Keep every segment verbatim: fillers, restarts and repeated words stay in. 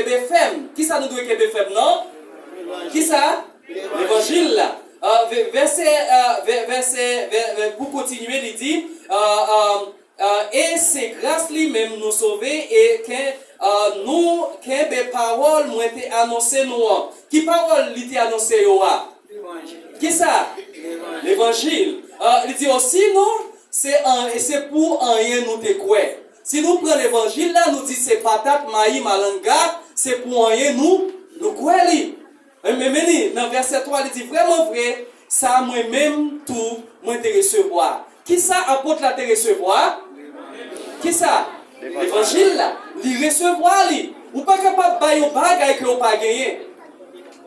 Kenbe fèm. Kisa nou dwe kenbe fèm nan? Kisa? Levanjil la. Ah, vè- vèsè, ah, vè- vèsè, vè- vè- pou kontinye, li di, ah, ah, ah, e se gras li menm nou sove e ken, ah, nou kenbe pawòl mwen te anonse nou an. Ki pawòl li te anonse yo a? Kisa? Levanjil. Ah, li di osinon, se an- e se pou anyen nou te kwè. Si nou pran levanjil la, nou di se patat, mayi, malanga, se pou anyen nou, nou kwè li. Men, men, men li, nan vèsè twa, li di, vrèman vre, sa mwen menm tou, mwen te resevwa. Kisa apot la te resevwa? Kisa? Levanjil la. Li resevwa li. Ou pa kapab bay yon bagay ke w pa genyen.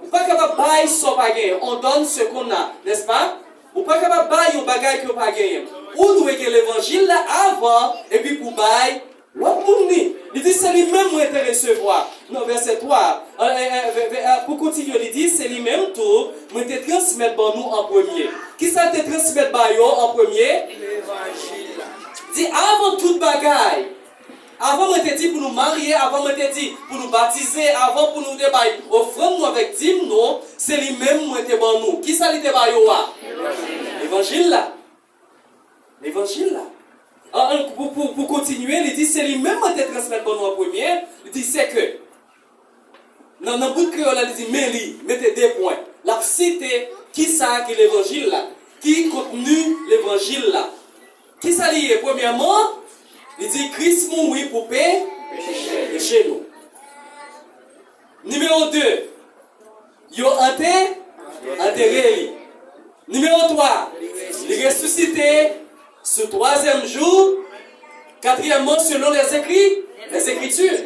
Ou pa kapab bay sa w pa genyen. On donne ce qu'on a, n'est-ce pas? Ou pa kapab bay yon bagay ke w pa genyen. Ou dwe gen levanjil la avan, epi pou bay lòt moun li. Li di, se li menm mwen te resevwa. Nan vèsè twa, eh, eh, eh, vè- vè- eh, pou kontinye, li di, se li menm tou, mwen te transmèt ban nou an premye. Kisa l te transmèt ba yo an premye? Di, avan tout bagay, avan mwen te di pou nou marye, avan mwen te di pou nou batize, avan pou nou te bay ofrann nou avèk dim nou, se li menm mwen te ban nou. Kisa li te ba yo a? Levanjil la. Levanjil la. An- an- pou, pou, pou kontinye, li di, se li menm mwen te transmèt ban nou an premye. Li di, se ke nan, nan bout kreyòl la, li di, men li, mete de pwen. L ap site kisa ki levanjil la, ki kontni levanjil la. Kisa li ye? Premyèman, li di, Kris mouri pou pe- peche nou. Nimewo de, yo ante- antere li. Nimewo twa, li resisite sou twazyèm jou. Katriyèmman, selon les écrits, les écritures.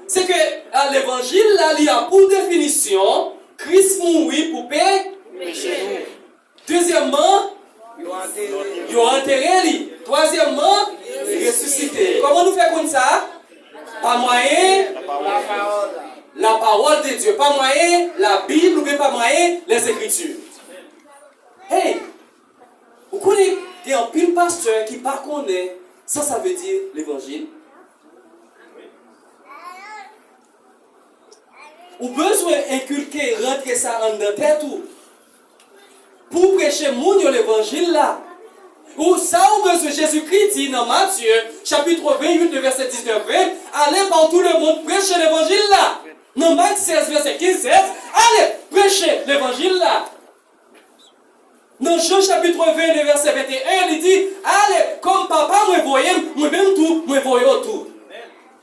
Se ke, a, levanjil la, li a pou definisyon, Kris mouri pou pe- Dezyèmman, yo antere li. Twazyèmman, li resisite. Kòman nou fè konn sa? Pa mwayen la parole de Dieu, pa mwayen la Bible oubyen pa mwayen les Écritures. Hey! Ou konnen, gen anpil pastè ki pa konnen sa sa vle di levanjil. Ou bezwen enkilke, rantre sa anndan tèt ou. Pou w preche moun yo levanjil la. Ou, sa ou bezwen, Jezikri di nan Matye, chapitre vingt-huit, le verset dix-neuf, vingt, allez par tout le monde, prêchez l'évangile là. Nan Mak sèz, vèsè kenz, sèz, allez, prêchez l'évangile là. Nan Jan chapit ven, le vèsè venteyen, li di, ale, kòm Papa mwen voye m, mwen menm tou, mwen voye w tou.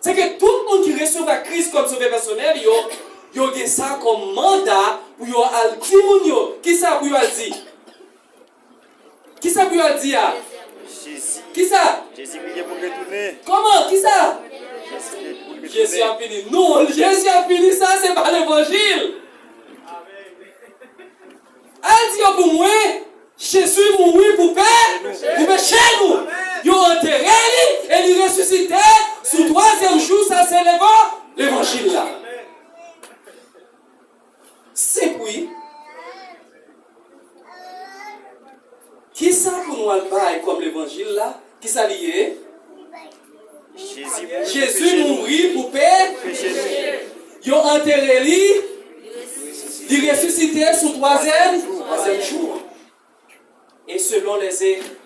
Se ke tout moun ki resevwa Kris kòm Sovè pèsonèl yo, yo gen sa kòm manda pou yo al di moun yo. Kisa pou yo al di? Kisa pou yo al di a? Jezi. Kisa? Jezi priye pou l retounen. Kòman? Kisa? Jezi priye pou l retounen. Jezi ap vini. Non, Jezi ap vini, sa se pa levanjil. Al di yo pou mwen, Jezi mouri pou pe, pou peche nou. Yo antere li e li resisite sou twazyèm jou, sa se levan, levanjil la. Senp wi. Kisa pou nou al bay kòm levanjil la? Kisa li ye? Jezi mouri pou pe. Yo antere li. Li resisite sou twazyèm, twazyèm jou. E selon les,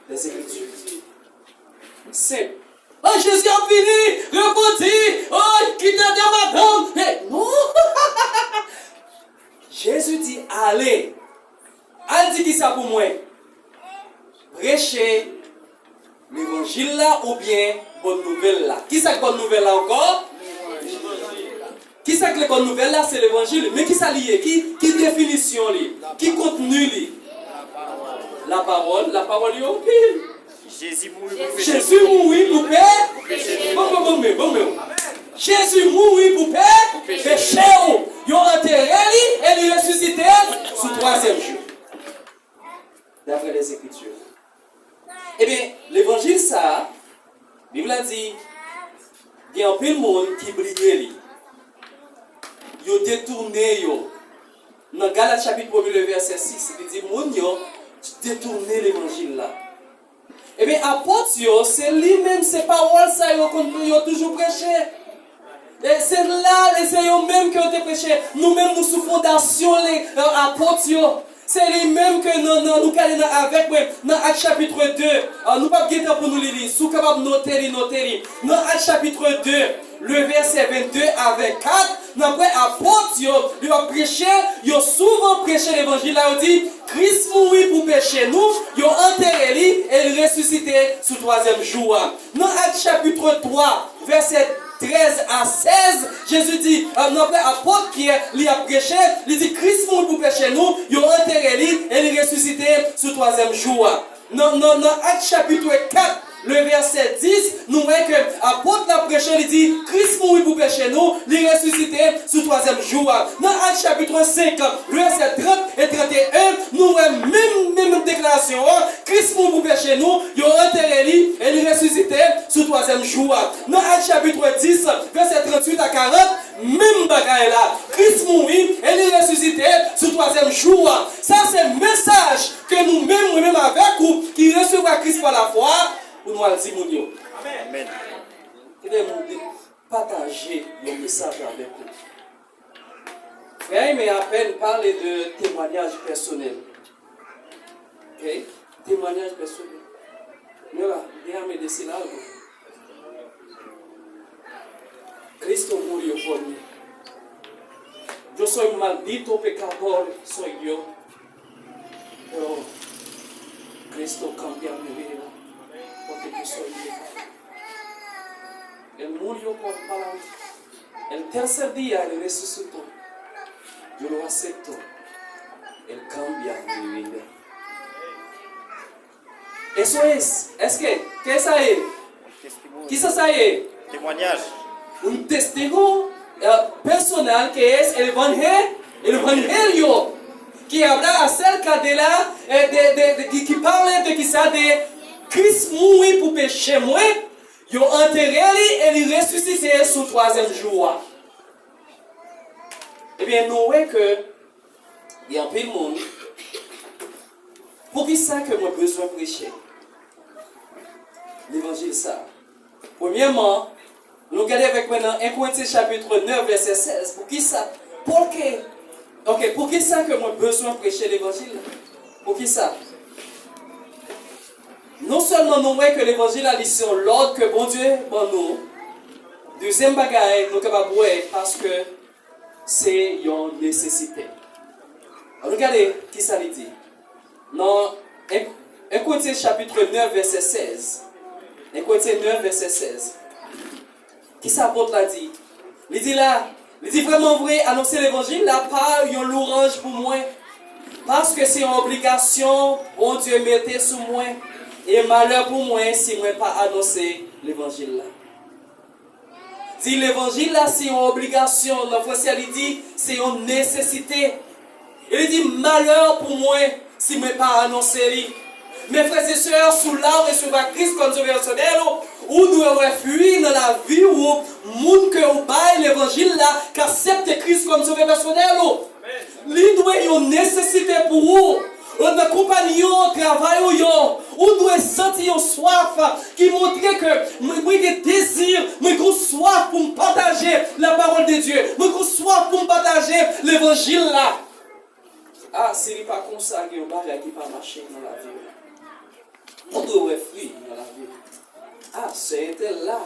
les Écritures. Senp. Oh, Jezi ap vini, repanti, oh, kite de madanm. Men, non. Jezi di, ale. Al di kisa pou mwen? Preche levanjil la oubyen bòn nouvèl la. Kisa k bòn nouvèl la ankò? Kisa k le bòn nouvèl la? Se levanjil. Men kisa li ye? Ki, ki definisyon li? Ki kontni li? Lapawòl. Lapawòl yo anpil. Jezi mouri pou peche. Jezi mouri pou pe. Bon, bon, bon, men, bon, men. Jezi mouri pou pe. Peche w. Yo antere li e li resisite sou twazyèm jou. D'après les Écritures. Ebyen, levanjil sa a, Bib la di, gen anpil moun ki bliye li. Yo detounen yo. Nan Galat chapit premye, le vèsè sis, li di moun yo detounen levanjil la. Ebyen, apot yo, se li menm, se pawòl sa yo konn, yo toujou preche. E se la Se yo menm ke yo te preche. Nou menm, nou sou fondasyon le, eh, apot yo. Se li menm ke nan, nan, nou gade nan, avèk mwen, nan Ak chapit de, eh, nou p ap gen tan pou nou li li. Si w kapab note li, note li. Nan Ak chapit de, le vèsè vennde a vennkat, n ap wè apot yo, yo ap preche, yo souvan preche levanjil la, yo di, Kris mouri pou peche nou, yo antere li, e l resisite sou twazyèm jou a. Nan Ak chapit twa, vèsè trèz a sèz, Jezi di, eh, nan apre apot Pyè, li ap preche, li di, Kris mouri pou peche nou, yo antere li, e li resisite sou twazyèm jou a. Nan, nan, nan Ak chapit kat, le vèsè dis, nou wè ke apot la preche, li di, Kris mouri pou peche nou, li resisite sou twazyèm jou a. Nan Ak chapit senk, le vèsè trant e tranteyen, nou wè menm, menm deklarasyon an, Kris mouri pou peche nou, yo antere li, e li resisite sou twazyèm jou a. Nan Ak chapit dis, vèsè tranntuit a karant, menm bagay la. Kris mouri, e li resisite sou twazyèm jou a. Sa se mesaj ke nou menm, mwen menm avèk ou, ki resevwa Kris pa lafwa, pou nou al di moun yo. Amèn. Kite m de-, pataje yon mesaj avèk ou. Frè Aimé apèn pale de temwanyaj pèsonèl. Ok? Temwanyaj pèsonèl. Mira, déjame decir algo. Cristo murió por mí. Yo soy un maldito pecador, soy yo. Pero Cristo cambia mi vida, porque yo soy un pecador. Él murió por, para mí. El tercer día Él resucitó. Yo lo acepto. Él cambia mi vida. Eso es. Eske? Ke sa ye? Kisa sa ye? Temwanyaj. Un testigo, eh, personal, que es el evangel-, el evangelio, que habla acerca de la, eh, de, de, de, que, que parla de kisa? De Kris mouri pou peche mwen, yo antere li e li resisite sou twazyèm jou a. Ebyen, nou wè ke gen anpil moun. Poukisa ke mwen bezwen preche levanjil sa a? Premyèman, nou gade avèk mwen nan en Korentyen chapit nèf, vèsè sèz. Poukisa? Poukisa? Ok, poukisa ke mwen bezwen preche levanjil la? Poukisa? Non sèlman nou wè ke levanjil la, li se yon lòd ke Bondye ban nou. Dezyèm bagay, nou kapab wè, paske se yon nesesite. Ann nou gade kisa li di. Nan en, en Korentyen chapit nèf, vèsè sèz. En Korentyen nèf, vèsè sèz. Kisa apot la di? Li di la, li di, vrèman vre, anonse levanjil la pa yon louwanj pou mwen, paske se yon obligasyon Bondye mete sou mwen, e malè pou mwen si mwen pa anonse levanjil la. Di levanjil la se yon obligasyon, nan franse a li di se yon nesesite. E li di, malè pou mwen si mwen pa anonse li. Men frè e sè, si w la w resevwa Kris kòm sovè pèsonèl ou, ou dwe wè fwi nan lavi w, moun ke w bay levanjil la, k aksepte Kris kòm sovè pèsonèl ou. Li dwe yon nesesite pou ou. Nan konpayi w, travay ou yo, ou dwe santi yon swaf ki montre ke mwen, mwen gen dezi, mwen gen swaf pou m pataje la parole de Dieu. Mwen gen swaf pou m pataje levanjil la. A, si li pa konsa, gen yon bagay ki pa mache nan lavi w. Ou dwe wè fwi nan lavi w. A, sè entèl la,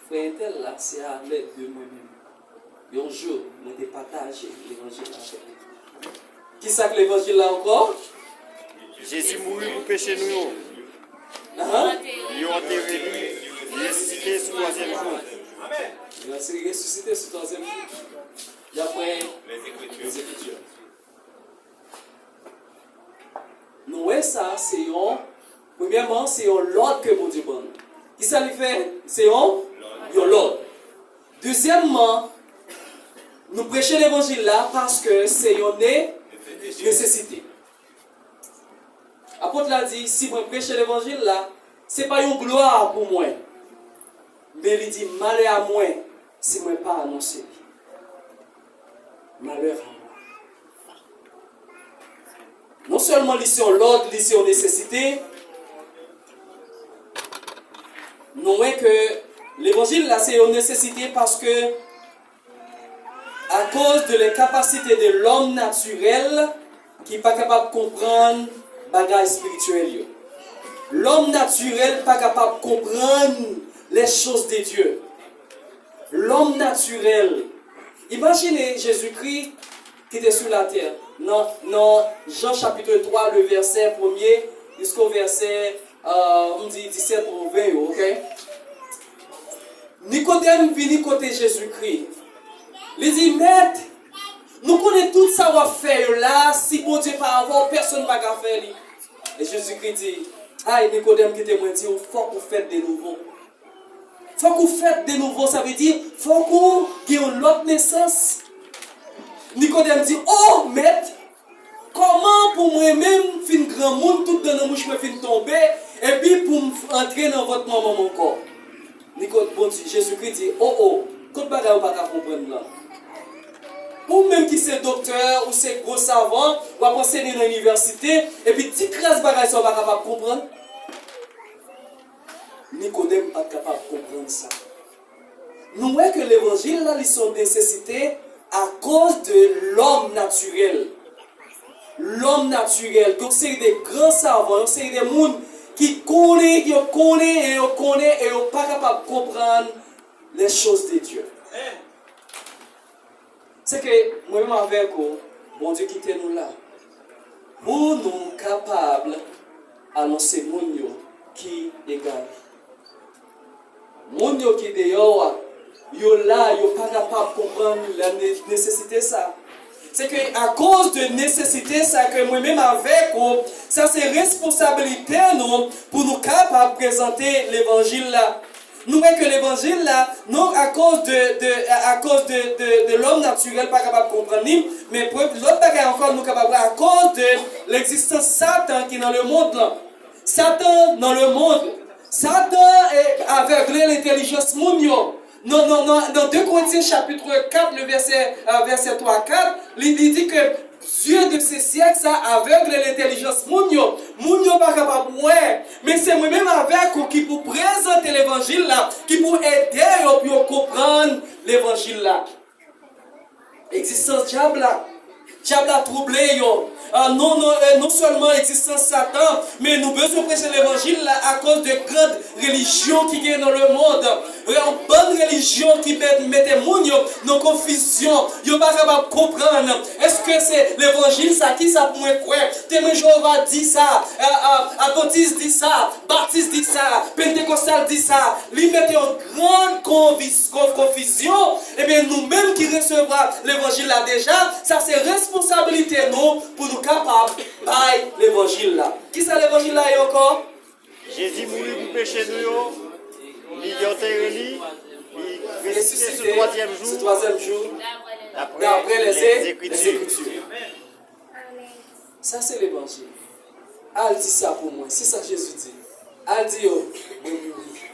frè entèl la, se a lèd de mwen menm. Yon jou, mwen te pataje levanjil la avèk li. Kisa k levanjil la ankò? Jezi mouri pou peche nou yo. Ahan. Yo antere li, li resisite sou twazyèm jou. Li resisite sou twazyèm jou. Daprè Lèzekritir. Nou wè sa, se yon, premyèman, se yon lòd ke Bondye ban nou. Kisa li fè? Se yon, yon lòd. Dezyèmman, nou preche levanjil la paske se yon ne-, nesesite. Apot la di, si mwen preche levanjil la, se pa yon glwa pou mwen. Men li di, malè a mwen si mwen pa anonse li. Malè a mwen. Non sèlman li se yon lòd, li se yon nesesite, nou wè ke levanjil la se yon nesesite paske Akoz de les capacités de l'homme naturel ki pa kapab konprann bagay espirityèl yo. Lòm natirèl pa kapab konprann les choses de Dieu. Lòm natirèl. Imajine Jezikri ki te sou latè. Nan, nan Jan chapit twa, le vèsè premye jisko vèsè, euh, m di disèt ou ven yo, oke? Nikodèm vini kote Jezikri. Li di, Mèt, nou konnen tout sa w ap fè yo la, si Bondye pa avè w, pèsonn pa ka fè li. E Jezikri di, Ay, Nikodèm, kite mwen di w, fòk ou fèt de nouvo. Fòk ou fèt de nouvo, sa vle di, fòk ou gen yon lòt nesans. Nikodèm di, O, Mèt, kòman pou mwen menm fin granmoun, tout dan nan bouch mwen fin tonbe, epi pou m antre nan vant manman m ankò? Nikodèm, Bondye, Jezikri di, O, o, kot bagay ou pa ka konprann lan? Ou menm ki se doktè, ou se gwo savan, w ap ansenye nan inivèsite, epi ti kras bagay sa ou pa kapab konprann? Nikodèm pa t kapab konprann sa. Nou wè ke levanjil la, li se yon nesesite akoz de lòm natirèl. Lòm natirèl, yon seri de gran savan, yon seri de moun ki konnen, yo konnen, e yo konnen, e yo pa kapab konprann les choses de Dieu. Se ke mwen menm avèk ou, Bondye kite nou la pou nou kapab anonse moun yo ki egare. Moun yo ki deyò a, yo la, yo pa kapab konprann la ne-, nesesite sa. Se ke akoz de nesesite sa ke mwen menm avèk ou, sa se responsabilite nou pou nou kapab prezante levanjil la. Nou wè ke levanjil la, non akoz de, de, akoz de, de, de lòm natirèl pa kapab konprann li, men pre-, lòt bagay ankò nou kapab wè akoz de legzistans Satan ki nan lemonn lan. Satan nan lemonn. Satan e, avègle lentèlijans moun yo. Nan, nan, nan, nan de Korentyen chapit kat, le vèsè, euh, vèsè twa kat, li, li di ke zye de se syèk sa avègle lentèlijans moun yo. Moun yo pa kapab wè. Men se mwen menm avèk ou ki pou prezante levanjil la, ki pou ede yo pou yo konprann levanjil la. Egzistans dyab la. Dyab la twouble yo. Ah, non, non, eh, non sèlman egzistans Satan, men nou bezwen preche levanjil la akoz de gran relijyon ki gen nan lemonn. Yon bann relijyon ki mete moun yo nan konfizyon. Yo pa kapab konprann. Èske se levanjil sa? Kisa pou mwen kwè? Temwen Jewova di sa. Eh, eh, Advantis di sa. Batis di sa. Pentekostal di sa. Li mete yon gran konvis-, konf-, konfizyon. Ebyen, nou menm ki resevwa levanjil la deja, sa se responsabilite nou pou nou kapab bay levanjil la. Kisa levanjil la ye ankò? Jezi mouri pou peche nou yo, li antere li, li resisite sou twazyèm jou, daprè lèzekri-, lèzekritè. Sa se levanjil. Al di sa pou mwen. Se sa Jezi di. Al di yo, mwen mouri,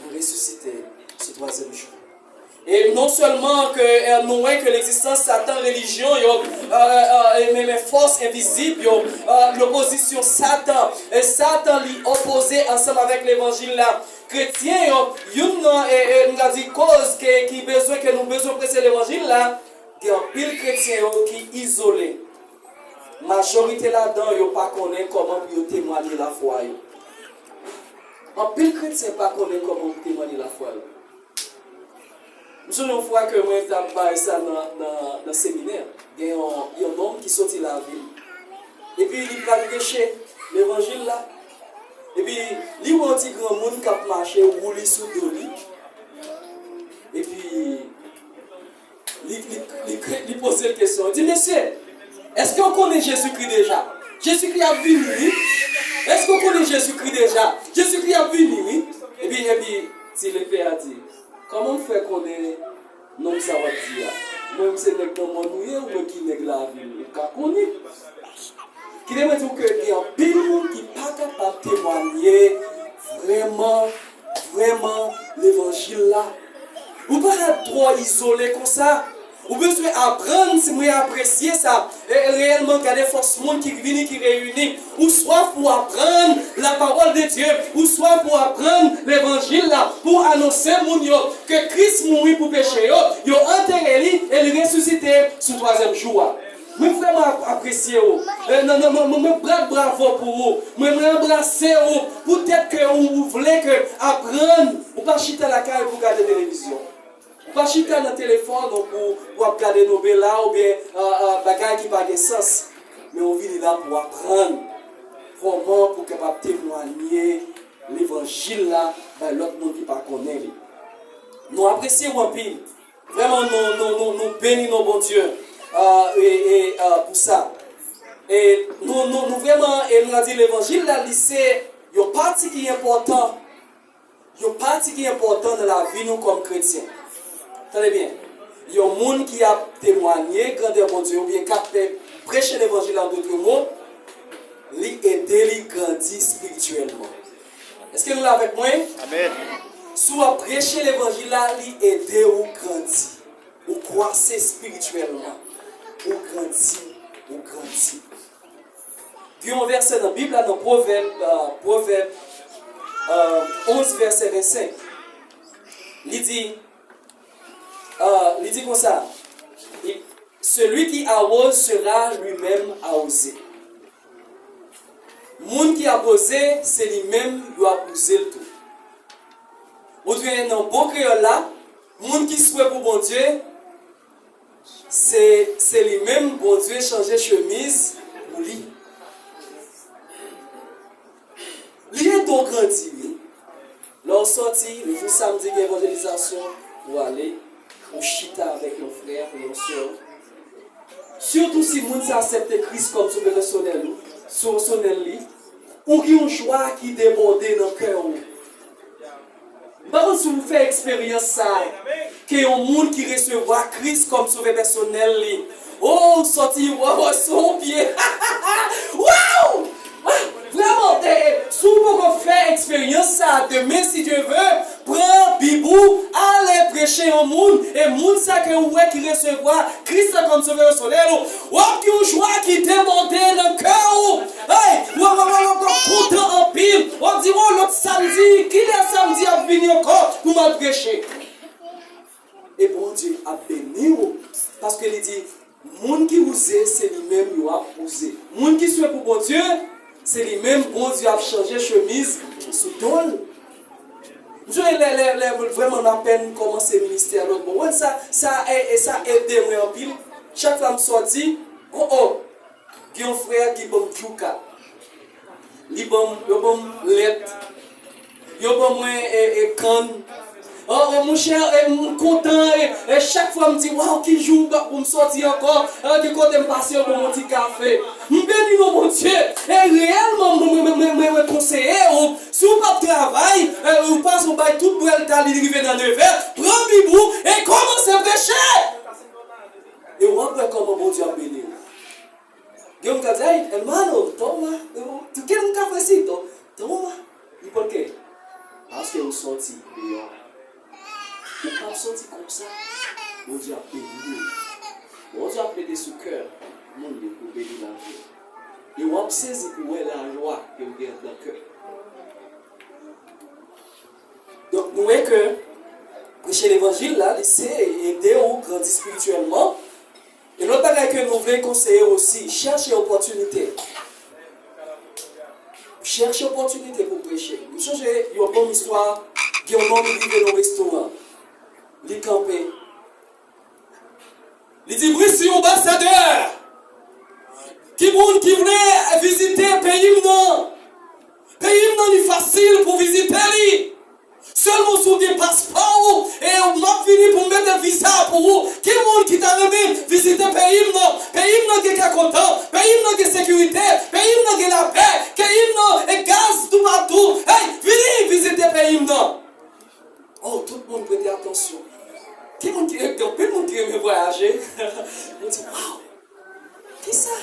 mwen resisite sou twazyèm jou. E non sèlman ke, eh, nou wè ke legzistans Satan, relijyon yo, eh, eh, eh, men, men fòs envizib yo, eh, lopozisyon Satan, e Satan li opoze ansanm avèk levanjil la. Kretyen yo, youn nan, eh, eh, nou ka di koz ke, ki bezwen, ke nou bezwen preche levanjil la, gen anpil kretyen yo ki izole. Majorite ladan yo pa konnen kòman pou yo temwanye lafwa yo. Anpil kretyen pa konnen kòman pou temwanye lafwa yo. M sonje yon fwa ke mwen t ap bay sa nan, nan, nan seminè. Gen yon, yon nonm ki soti lavil. Epi li pral preche levanjil la. Epi li wè yon ti granmoun k ap mache, woule sou do li. Epi li, li, li, li poze l kesyon. Li di, Mesye, èske w konnen Jezikri deja? Jezikri ap vini, wi. Èske w konnen Jezikri deja? Jezikri ap vini, wi. Epi, epi, ti lepè a di, Kòman w fè konnen nonm sa w ap di a? Mwen, m se nèg nan mòn ou ye, ou menm ki nèg lavil, ou ka konnen. Kite mwen di w ke gen anpil moun ki pa kapab temwanye vrèman, vrèman levanjil la. Ou pa ka twò izole konsa. Ou bezwen aprann, si mwen apresye sa. E, e reyèlman, gade fòs moun ki vini, ki reyini. Ou swaf pou aprann la parole de Dieu. Ou swaf pou aprann levanjil la, pou anonse moun yo ke Kris mouri pou peche yo, yo antere li e li resisite sou twazyèm jou a. Mwen vrèman ap-, apresye w. E, nan, nan, mwen, mwen, mwen bat bravo pou ou. Mwen, mwen anbrase ou. Poutèt ke ou, ou vle ke aprann, ou pa chita lakay pou gade televizyon. Ou pa chita nan telefòn ou pou w ap gade nobela oubyen, a, a, bagay ki pa gen sans. Men ou vini la pou w aprann kòman pou w kapab temwanye levanjil la bay lòt moun ki pa konnen li. Nou apresye w anpil. Vrèman, nou, nou, nou, nou beni non Bondye, a, e, e, a, pou sa. E nou, nou, nou vrèman, e nou ka di levanjil la, li se yon pati ki enpòtan, yon pati ki enpòtan nan lavi nou kòm kretyen. Tande byen, yon moun ki ap temwanye grandè Bondye oubyen k ap fè, preche levanjil la, an dòt mo, li ede li grandi espirityèlman. Èske nou la avèk mwen? Amèn. Si w ap preche levanjil la, li ede ou grandi. Ou kwase espirityèlman. Ou grandi, ou grandi. Gen yon vèsè nan Bib la, nan Pwovèb, euh, Pwovèb, euh, onz, vèsè vennsenk. Li di, euh, li di konsa, li, celui qui arrose sera lui-même arrosé. Moun ki ap woze, se li menm yo ap wouze l tou. Oubyen nan bon kreyòl la, moun ki swe pou Bondye, se, se li menm Bondye chanje chemiz pou li. Li ede w grandi, wi. Lè w sòti, le jou samdi gen evanjelizasyon, ou ale, ou chita avèk yon frè, yon sè. Sitou si moun sa aksepte Kris kòm sovè pèsonèl ou, pèsonèl li, ou gen yon jwa ki debòde nan kè w. M pa konn si w fè eksperyans sa, ke yon moun ki resevwa Kris kòm sovè pèsonèl li. O, w sòti, w, w, sou yon pye. Waw! Waw! Vrèman, e, e, si w poko fè eksperyans sa, demen, si Dye vle, pran Bib ou, ale preche yon moun, e moun sa ke ou wè ki resevwa Kris la kòm sovè pèsonèl ou, w ap gen yon jwa ki debòde nan kè ou. Hey, w ap, w ap, w ap, w ap kontan anpil. W ap di, o, lòt samdi, kilè samdi ap vini ankò pou m al preche? E Bondye ap beni w, paske li di, moun ki wouze, se li menm yo ap wouze. Moun ki swe pou Bondye, se li menm Bondye ap chanje chemiz sou do l. M sonje lè, lè, lè vrèman m apèn kòmanse ministè lòt bò. Wè sa, sa, e, e sa ede mwen anpil. Chak fwa m sòti, o, o, gen yon frè ki ban m djouka. Li ban m, yo ban m lèt. Yo ban mwen, e, e, kann. O, o, monchè, e, m kontan, e, e chak fwa m di, waw, ki jou pou m sòti ankò. E, gen kote m pase, yo ban m yon ti kafe. M beni non Bondye. E reyèlman, mwen, mwen, mwen, mwen, mwen konseye w, si w p ap travay, e, ou pase w bay tout bwèl ta li rive nan nevè, pran Bib ou e kòmanse preche. E w ap wè kòman Bondye ap beni w. Gen moun k ap di, ay, hermano, toma, tu quieres un cafecito? Toma. Y por qué? Paske ou sòti deyò. Ou p ap sòti konsa. Bondye ap beni w. Bondye ap mete sou kè moun li pou beni lavi w. E w ap sezi pou wè lajwa ke w gen anndan kè. Donk, nou wè ke preche levanjil la, li se ede w grandi espirityèlman. E lòt bagay ke nou vle konseye osi, chèche opòtinite. Chèche opòtinite pou preche. M sonje yon bon istwa, gen yon nonm rive nan restoran. Li kanpe. Li di, mwen se yon anbasadè. Ki moun ki vle vizite peyi m nan? Peyi m nan, li fasil pou vizite li. Sèlman si w gen paspò ou, e m ap vini pou m mete viza pou ou. Ki moun ki ta renmen vizite peyi m nan? Peyi m nan gen kè kontan, peyi m nan gen sekirite, peyi m nan gen lapè, peyi m nan e gaz toupatou. Hey, vini vizite peyi m nan. Oh, tout moun prete atansyon. Ki moun ki, gen anpil moun ki renmen vwayaje. Yo di, waw, kisa?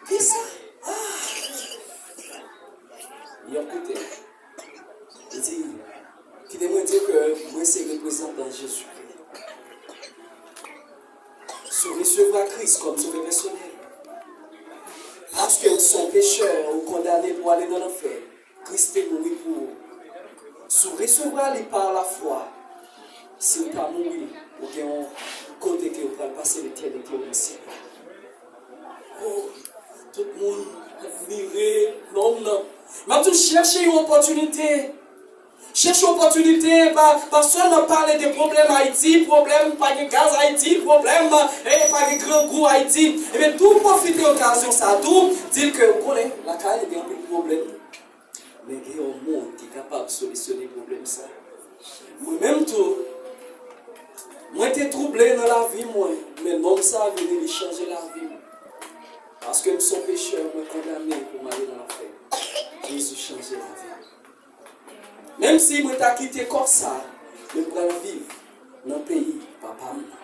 Kisa? Ah! Y ap koute. Li di, kite mwen di w ke mwen se reprezantan Jezikri. Si w resevwa Kris kòm Sovè pèsonèl, paske w se yon pechè, ou kondane pou ale nan lanfè, Kris te mouri pou ou. Si w resevwa li pa lafwa, si w pa mouri, ou gen yon kote ke w pral pase letènite w nan syèl la. Oh, tout moun admire nonm nan. M ap di w, chèche yon opòtinite. Chèche opòtinite, pa, pa sèlman pale de pwoblèm Ayiti, pwoblèm pa gen gaz Ayiti, pwoblèm, eh, pa gen grangou Ayiti. Ebyen, tou pwofite okazyon sa a tou, di l ke ou konnen, lakay li gen anpil pwoblèm. Men gen yon moun ki kapab solisyone pwoblèm sa. Mwen menm tou, mwen te twouble nan lavi mwen, men nonm sa a vini, li chanje lavi m. Paske m se yon pechè, mwen kondane pou m ale nan lanfè. Jezi chanje lavi m. Menm si mwen ta kite kò sa, men m pral viv nan peyi Papa m nan.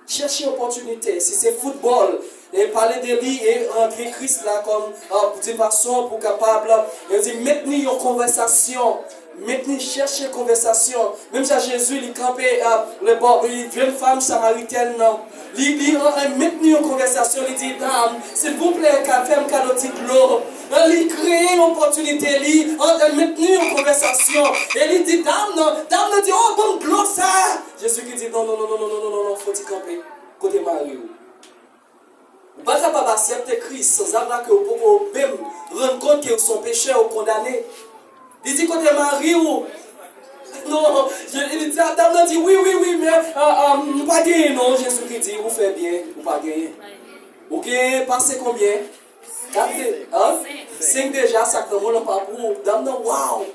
Chèche opòtinite, si se foutbòl, e pale de li e rantre Kris la kòm, ah, di fason pou kapab, e di mentni yon konvèsasyon, mentni, chèche konvèsasyon. Menm jan Jezi li kanpe, ah, le bò, li jwenn fanm samaritèn nan. Li, li, ah, mentni yon konvèsasyon, li di, dam, silvouplè, ka fè m kado ti dlo. Ah, li kreye yon opòtinite, li, ah, mentni yon konvèsasyon. E li di dam nan, dam nan di, oh, ban m dlo sa. Jezi ki di, non, non, non, fò ti kanpe. Kote mari w? Ou pa kapab aksepte Kris sanzava ke ou poko menm rann kont ke ou se yon pechè, ou kondane. Li di, kote mari w? Non, je, li di, dam nan di, wi, wi, wi, men, ah, ah, m pa genyen non, Jezi ki di, ou fè byen, ou pa genyen. Ou genyen pase konbyen? Kat de, an? Senk deja, sa k nan men w lan pa pou ou. Dam nan, waw!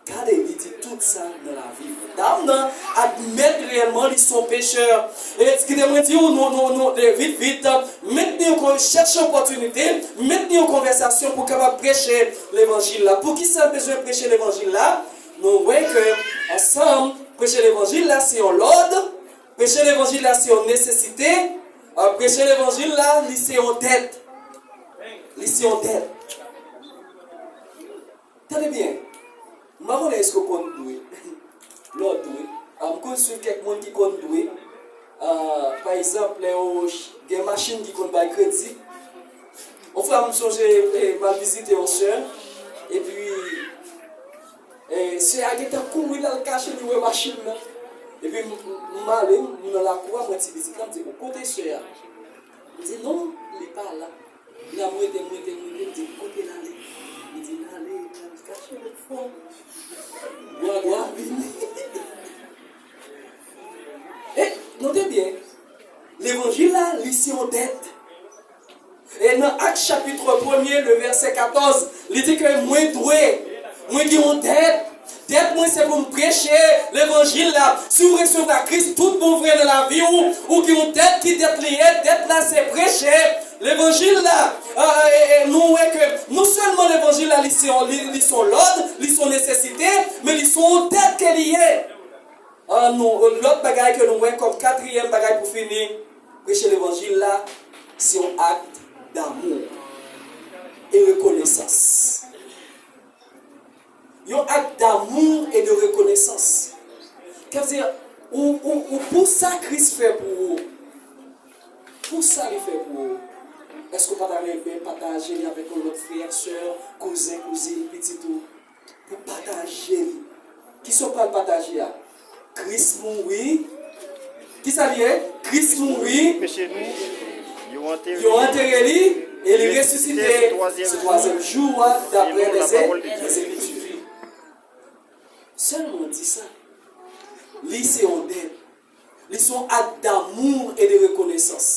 Gade, li di tout sa nan lavi l. Dam nan admèt reyèlman li se yon pechè. E kite mwen di w, nou, nou, nou, de vit, vit, mentni yon kon-, chèche opòtinite, mentni yon konvèsasyon pou kapab preche levanjil la. Poukisa l bezwen preche levanjil la? Nou wè ke, ansanm, preche levanjil la se yon lòd, preche levanjil la se yon nesesite, a, preche levanjil la, li se yon dèt. Li se yon dèt. Tande byen, m pa konnen èske w konn dwe. Lè w dwe. A, m konn swiv kèk moun ki konn dwe. A, pa egzanp, lè yo ch-, gen machin ki konn bay kredi. Yon fwa, m sonje, e, m al vizite yon sè, epi, e, sè a gentan kouri, l al kache, li wè machin nan. Epi, m, m, m ale, m nan lakou a, m wè ti pitit la, m di, bon, kote sè a? Li di, non, li pa la. Li ap mwete, mwete, mwete, li di, kote l ale? Li di, l ale, l al kache lòt fò. Bwa, bwa, vini. E, note byen, levanjil la, li se yon dèt. E nan Ak chapit premye, le vèsè katòz, li di ke mwen dwe, mwen gen yon dèt. Dèt mwen se pou m preche levanjil la. Si w resevwa Kris tout bon vre nan lavi w, ou gen yon dèt. Ki dèt li ye? Dèt la se preche levanjil la. A, e, e, nou wè ke non sèlman levanjil la, li se yon, li, li se yon lòd, li se yon nesesite, men li se yon dèt ke li ye. A, nou, lòt bagay ke nou wè kòm katriyèm bagay pou fini, preche levanjil la, se yon ak damou e rekonesans. Yon ak damou e de rekonesans. Kè di, ou, ou, ou pou sa Kris fè pou ou. Pou sa li fè pou ou. Èske w pa ta renmen pataje li avèk yon lòt frè, sè, kouzen, kouzin, pitit ou? Pou pataje li. Kisa w pral pataje a? Kris mouri. Kisa li ye? Kris mouri. Peche nou. Yo antere li. Yo antere li e li resisite sou twazyèm jou a, daprè lèze, lèze Lekti. Sèlman di sa. Li se yon dèt. Li se yon ak damou e de rekonesans.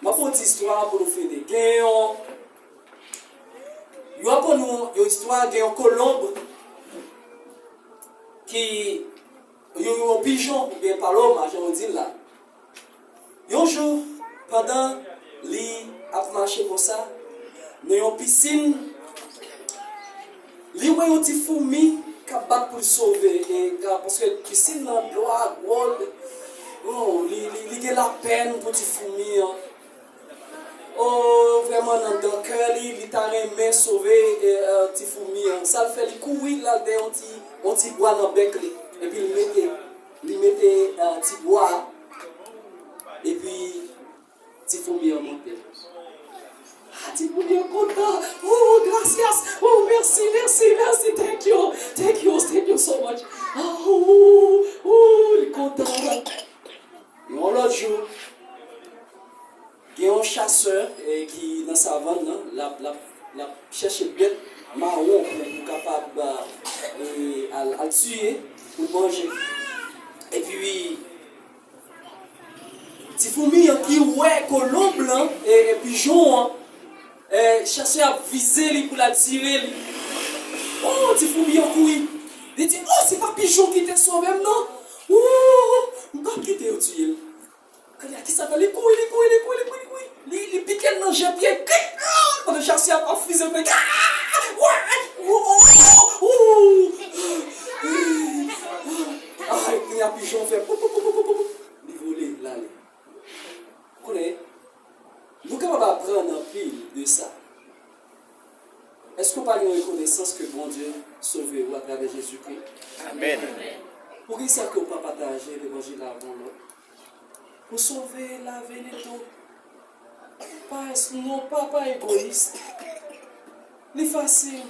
M ap fè yon ti istwa pou nou fini. Gen yon, yo aprann nou yon istwa, gen yon kolonb ki, yon, yon pijon, oubyen paloma, jan yo di l la. Yon jou, pandan li ap mache konsa, nan yon pisin, li wè yon ti foumi k ap bat pou l sove, e, a, paske pisin nan, dlo a gwo, oh, li, li, li gen lapèn pou ti foumi an. Oh, vrèman, nan, nan kè li, li ta renmen sove, e, e, ti foumi an. Sa l fè, li kouri, l al dèyè yon ti, yon ti bwa nan bèk li. Epi l mete, li mete, e, ti bwa a. Epi, Lòt jou, gen yon chasè, eh, ki nan savann nan, l ap, l ap, l ap chèche bèt mawon pou, pou kapab, eh, al, al tiye, pou l manje. Epi, ti foumi an ki wè kolonb lan, e, e pijon an, eh, chasè ap vize li pou l al tire li. Oh, ti foumi an kouri. Li di, "Oh, se pa pijon ki te sove m, non. Oh, m p ap kite yo tiye l." Kounye a, kisa fè? Li kouri, li kouri, li kouri, li kouri, li kouri. Li, li pike l nan je pye. Krik! Pandan chasè a ap fize, l fè, "Ah! Wè! Ou, ou, ou, ou!" Ay, kounye a, pijon fè pou, pou, pou. Li vole, l ale. Konnen, nou kapab aprann anpil de sa. Èske w pa gen rekonesans ke Bondye sove w atravè Jezikri? Amèn. Poukisa ke w pa pataje levanjil la avè yon lòt? Pou sove lavi nèt ou. Pa, non, pa, pa egoyis. Li fasil.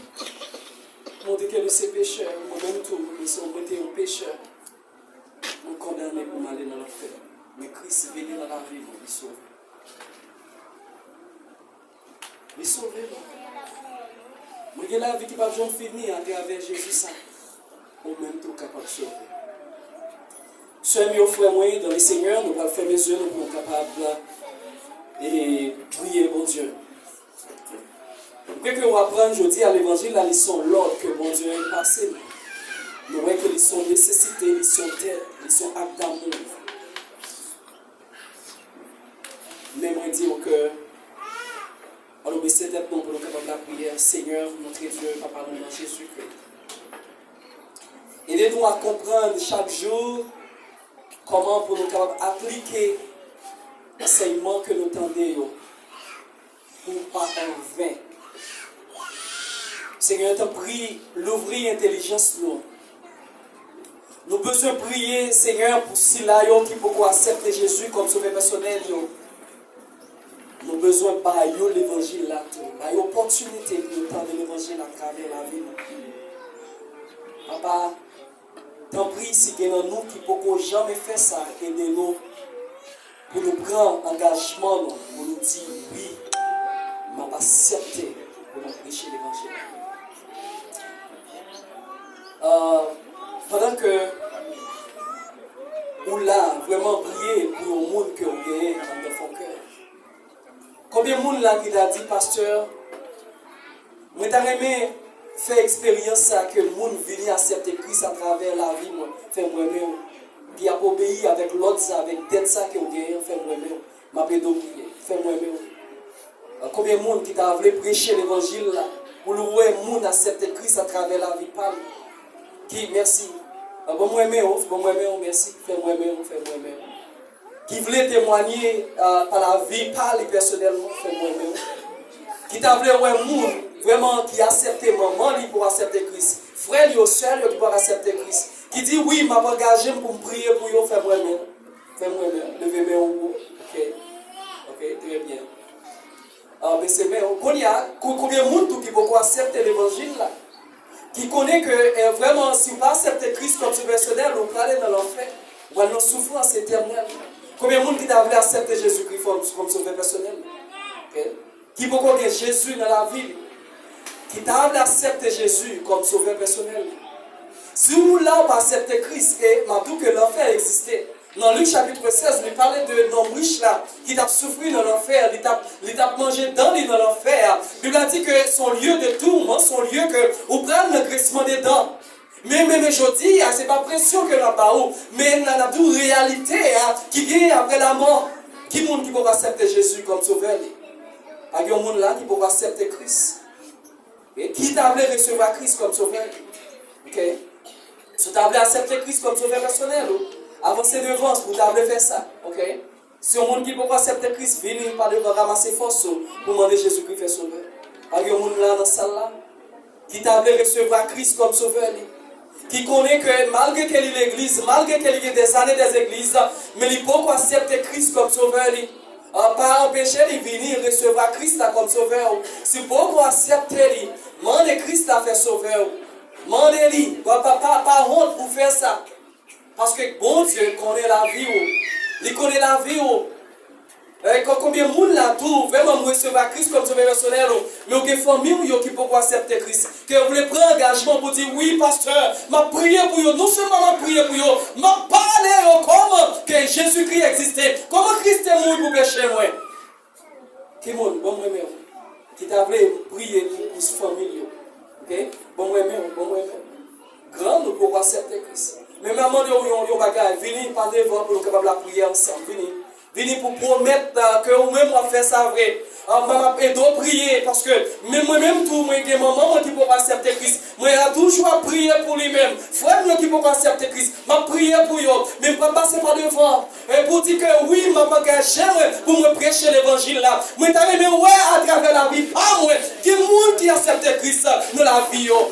Montre ke nou se pechè, mwen menm tou, mwen se, mwen te yon pechè. Mwen kondane pou m ale nan lanfè. Men Kris vini nan lavi mwen, li sove. Li sove mwen. Mwen gen lavi ki p ap janm fini atravè Jezi sa. Ou menm tou kapab sove. Sè m yo, frè mwen, dans le Seigneur, nou pral fèmen zye nou pou nou kapab, e, priye Bondye. M kwè ke w aprann jodi a levanjil la, li se yon lòd ke Bondye pase nou. Nou wè ke li se yon nesesite, li se yon tèt, li se yon ak damou. Men mwen di w ke, ann nou bese tèt nou pou nou kapab lapriyè. Senyè, notre Dieu, Papa nou nan Jezikri. Ede nou a konprann chak jou kòman pou nou kapab aplike ansèyman ke nou tande yo pou pa anven. Senyè, tanpri, louvri entèlijans nou. Nou bezwen priye, Senyè, pou sila yo ki poko aksepte Jezi kòm Sovè pèsonèl yo. Nou bezwen ba yo levanjil la tou. Ba yo opòtinite pou yo tande levanjil atravè lavi nou. Papa, tanpri, si gen nan nou ki poko janmen fè sa, ede nou pou nou pran angajman nou, pou nou di, "Wi, m ap aksepte pou m ap preche levanjil." Euh, pandan ke ou la, vrèman priye pou yon moun ke ou genyen anndan fon kè. Konbyen moun la ki ta di, "Pastè, mwen ta renmen fè eksperyans sa ke moun vini aksepte Kris atravè lavi mwen, fè m renmen w." Ki ap obeyi avèk lòd sa, avèk dèt sa ke w genyen, "Fè m renmen w." M ap ede w priye, "Fè m renmen w." Konbyen moun ki ta vle preche levanjil la pou l wè moun aksepte Kris atravè lavi pa l? Ki, mèsi. Bon, m renmen w, bon, m renmen w, mèsi. "Fè m renmen w, fè m renmen w." Ki vle temwanye, euh, pa lavi pa li pèsonèlman, "Fè m renmen w." Ki ta vle wè moun vrèman ki aksepte manman li pou aksepte Kris, frè li yo, sè li yo ki pou aksepte Kris, ki di, "Wi, m ap angaje m pou m priye pou yo, fè m renmen w, fè m renmen w." Leve men w wo. Ok. Ok, trè byen. Ah, bese men w. Kounye a, ko-, konbyen moun tou ki poko aksepte levanjil la? Ki konnen ke, eh, vrèman, si w pa aksepte Kris kòm Sovè pèsonèl, ou prale nan lanfè. Ou pral nan soufrans etènèl. Konbyen moun ki ta vle aksepte Jezikri kòm, kòm Sovè pèsonèl? Ok? Ki poko gen Jezi nan lavi li? Ki ta vle aksepte Jezi kòm Sovè pèsonèl li? Si w la, ou pa aksepte Kris, e m ap di w ke lanfè egziste. Nan Lik chapit sèz, li pale de nonm rich la ki t ap soufri nan lanfè, li t ap, li t ap manje dan li nan lanfè a. Bib la di ke se yon lye de touman, se yon lye ke ou pral nan gresman de dan. Men, men, men jodi a, se pa presyon ke n ap ba ou, men n ap di w reyalite a ki gen apre lamò. Ki moun ki poko aksepte Jezi kòm sovè li? Pa gen yon moun la ki poko aksepte Kris. E ki ta vle resevwa Kris kòm sovè? Ok? Si w ta vle aksepte Kris kòm sovè pèsonèl ou, avanse devan si w ta vle fè sa. Ok? Si yon moun ki poko aksepte Kris, vini pa devan, ranmase fòs ou pou mande Jezikri fè sovè. Pa gen yon moun la nan sal la ki ta vle resevwa Kris kòm sovè li? Ki konnen ke malgre ke li legliz, malgre ke li gen dèzane dèzegliz, men li poko aksepte Kris kòm sovè li. Ah, pa anpeche li vini resevwa Kris la kòm sovè ou. Si w poko aksepte li, mande Kris la fè sovè ou. Mande li, pa, pa, pa, pa wont pou fè sa. Paske Bondye konnen lavi ou. Li konnen lavi w. E, kon-, konbyen moun la tou, vrèman, m resevwa Kris kòm Sovè pèsonèl ou, men w gen fanmi w yo ki poko aksepte Kris. Ke w vle pran angajman pou di, "Wi, pastè, m ap priye pou yo." Non sèlman m ap priye pou yo, m ap pale yo kòman ke Jezikri egziste, kòman Kris te mouri pou peche mwen. Ki moun, ban m renmen w, ki ta vle priye pou, pou fanmi l yo? Oke? Ban m renmen w, ban m renmen w. Grann ou poko aksepte Kris. Men m ap mande w yon, yon bagay, vini pa devan pou nou kapab lapriyè ansanm. Vini. Vini pou pwomèt, ah, ke ou menm w ap fè sa vre. Ah, m ap ede w priye, paske menm mwen menm tou, mwen gen manman mwen ki poko aksepte Kris. Mwen a toujou ap priye pou li menm. Frè m yo ki poko aksepte Kris, m ap priye pou yo. Men m pral pase pa devan. E pou di ke wi, m ap angaje mwen pou mwen preche levanjil la. Mwen ta renmen wè atravè lavi pa mwen, gen moun ki aksepte Kris nan lavi yo.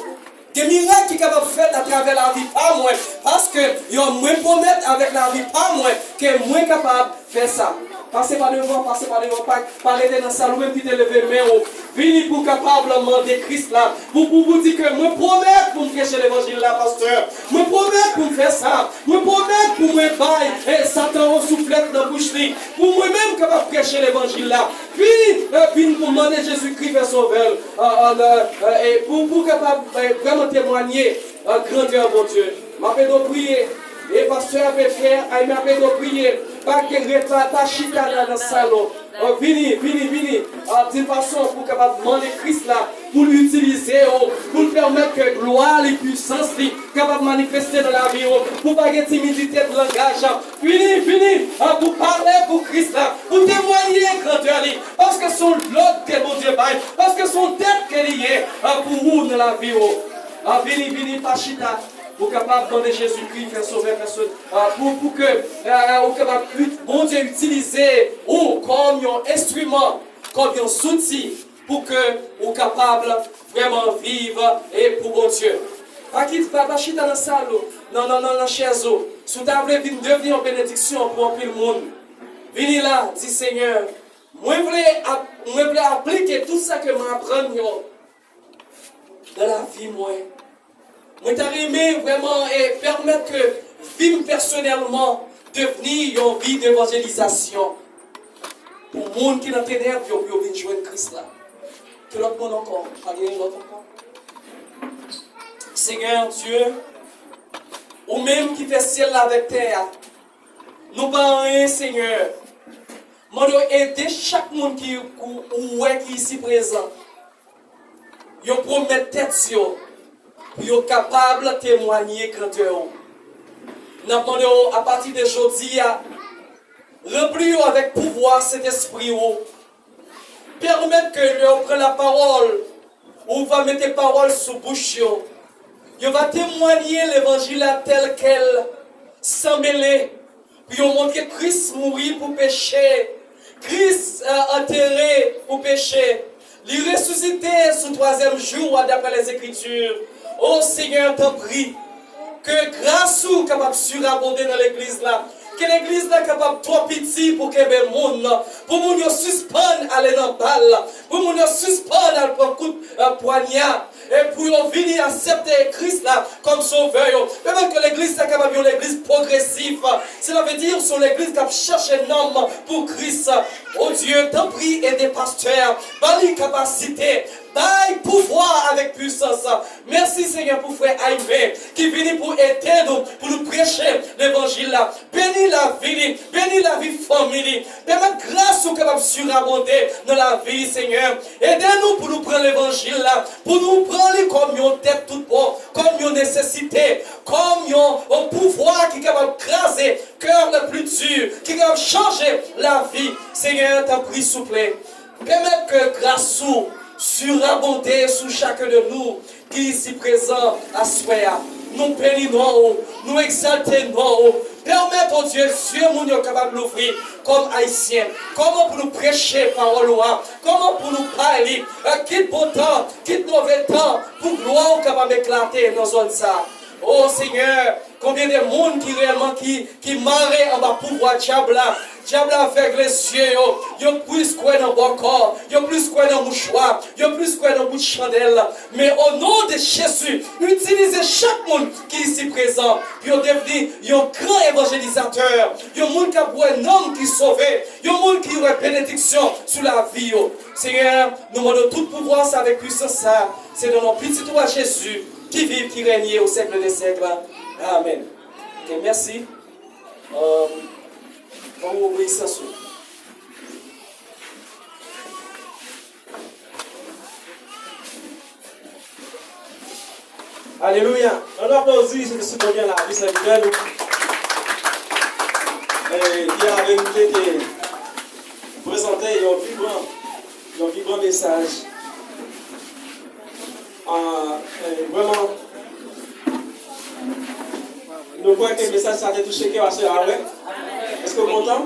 Gen mirak ki kapab fèt atravè lavi pa mwen, paske yo, mwen pwomèt avèk lavi pa mwen ke mwen kapab fè sa. Pase pa devan, pase pa devan, pa, pa rete nan sal ou menm ki te leve men ou. Vini pou w kapab mande Kris la. Pou, pou, pou di ke mwen pwomèt pou m preche levanjil la, pastè. Mwen pwomèt pou m fè sa. Mwen pwomèt pou mwen bay, e, Satan yon souflèt nan bouch li. Pou mwen menm kapab preche levanjil la. Vini, e, vin pou mande Jezikri fè sovè l. E, e, e, e, pou, pou kapab, e, vrèman temwanye, e, grandè Bondye. M ap ede w priye. E pastè ap fè, ay, m ap ede w priye. Pa gen ret, pa, pa chita la nan sal ou. Oh, vini, vini, vini. Ah, d'une façon pou w kapab mande Kris la, pou l itilize w, pou l pèmèt ke glwa li, pwisans li, kapab manifeste nan lavi w, pou pa gen timidite de langaj. Vini, vini, ah, pou pale pou Kris la, pou temwanye grandè li, paske se yon lòd ke Bondye bay, paske se yon dèt ke li ye, ah, pou ou nan lavi w. Ah, vini, vini, pa chita. Ou kapab mande Jezikri fè sovè pèsonèl, ah, pou, pou ke, ah, ou kapab, Bondye itilize ou kòm yon enstriman, kòm yon zouti pou ke ou kapab vrèman viv e pou Bondye. Pa kit, pa, pa chita nan sal ou, nan, nan, nan, nan chèz ou. Si w ta vle vin devni yon benediksyon pou anpil moun, vini la, di, Senyè, mwen vle ap-, mwen vle aplike tout sa ke mwen aprann yo nan lavi mwen. Mwen ta renmen vrèman, e, pèmèt ke vi m pèsonèlman devni yon vi devanjelizasyon pou moun ki nan tenèb yo, pou yo vin jwenn Kris la. Ki lòt moun ankò? Pa gen lòt ankò? Senyè Dye, ou menm ki fè syèl la avèk tè a, nou pa anyen, Senyè. Mande w ede chak moun ki, ou, ou wè ki isi prezan. Yo pwomèt tèt yo pou yo kapab temwanye grandè w. N ap mande w, apati de jodi a, ranpli yo avèk pouvwa Sentespri w. Pèmèt ke lè yo pran lapawòl, ou va mete pawòl sou bouch yo. Yo va temwanye levanjil la tèlkèl, san mele, pou yo montre Kris mouri pou peche, Kris, eh, antere pou peche, li resisite sou twazyèm jou a, daprè Lèzekriti. O Senyè, tanpri, ke gras ou kapab sirabonde nan legliz la, ke legliz la kapab twò piti pou kenbe moun, pou moun yo sispann ale nan bal, pou moun yo sispann al pran kout, eh, pwanya, e pou yo vini aksepte Kris la kòm sovè yo. Pèmèt ke legliz la kapab yon legliz pwogresif. Sela vle di se yon legliz k ap chèche nanm pou Kris. O Dye, tanpri, ede pastè a. Ba li kapasite. Bay pouvwa avèk pwisans. Mèsi, Senyè, pou frè Aymen ki vini pou ede nou, pou nou preche levanjil la. Beni lavi li, beni lavi fanmi li. Pèmèt gras ou kapab sirabonde nan lavi li, Senyè. Ede nou pou nou pran levanjil la, pou nou pran li kòm yon dèt tout bon, kòm yon nesesite, kòm yon, yon pouvwa ki kapab kraze kè le pli di, ki kapab chanje lavi. Senyè, tanpri, souple, pèmèt ke gras ou sirabonde sou chak de nou ki isi prezan aswè a. Nou beni non ou, nou egzalte non ou. Pèmèt, o Dye, zye moun yo kapab louvri kòm Ayisyen. Kòman pou nou preche pawòl ou a? Kòman pou nou bay li, eh, kit bon tan, kit move tan, pou glwa ou kapab eklate nan zòn sa a? O Senyè, Konbyen de moun ki reyèlman ki, ki mare anba pouvwa dyab la? Dyab la avègle zye yo. Yo plis kwè nan bòkò. Yo plis kwè nan mouchwa. Yo plis kwè nan bout chandèl. Men o non de Jezi, itilize chak moun ki isi prezan pou yo devni yon gran evanjelizatè, yon moun k ap wè nanm ki sove, yon moun ki wè benediksyon sou lavi yo. Senyè, nou mande w tout pouvwa sa avèk pwisans sa. Se nan non pitit ou a Jezi ki viv, ki règne au siècle des siècles. Amèn. Ok, mèsi. Euh, pou obeyisans ou. Alelouya. Ann aplodi Senyè Sipòtè lavi sèvitè nou. Eh, ki avè nou te, te prezante yon vibran, yon vibran mesaj. Ah, eh, vrèman, nou kwè ke mesaj sa te touche kè w aswè a, wi? Èske w kontan?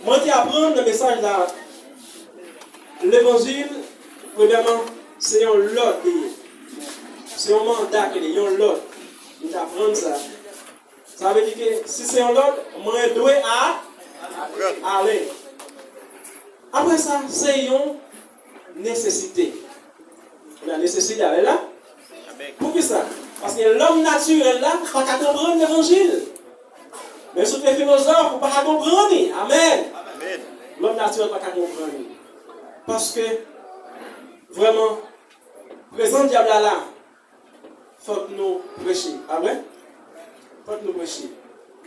Mwen te aprann nan mesaj la, levanjil, premyèman, se yon lòd li ye. Se yon manda ke li ye, yon lòd. Nou te aprann sa. Sa vle di ke si se yon lòd, mwen dwe a, ale. Apre sa, se yon nesesite. Ou la nesesite avè la? Poukisa? Paske lòm natirèl la pa ka konprann levanjil. Men si w te filozòf, ou pa ka konprann li. Amèn. Lòm natirèl pa ka konprann li. Paske, vrèman, prezans dyab la la, fòk nou preche. Amèn. Fòk nou preche.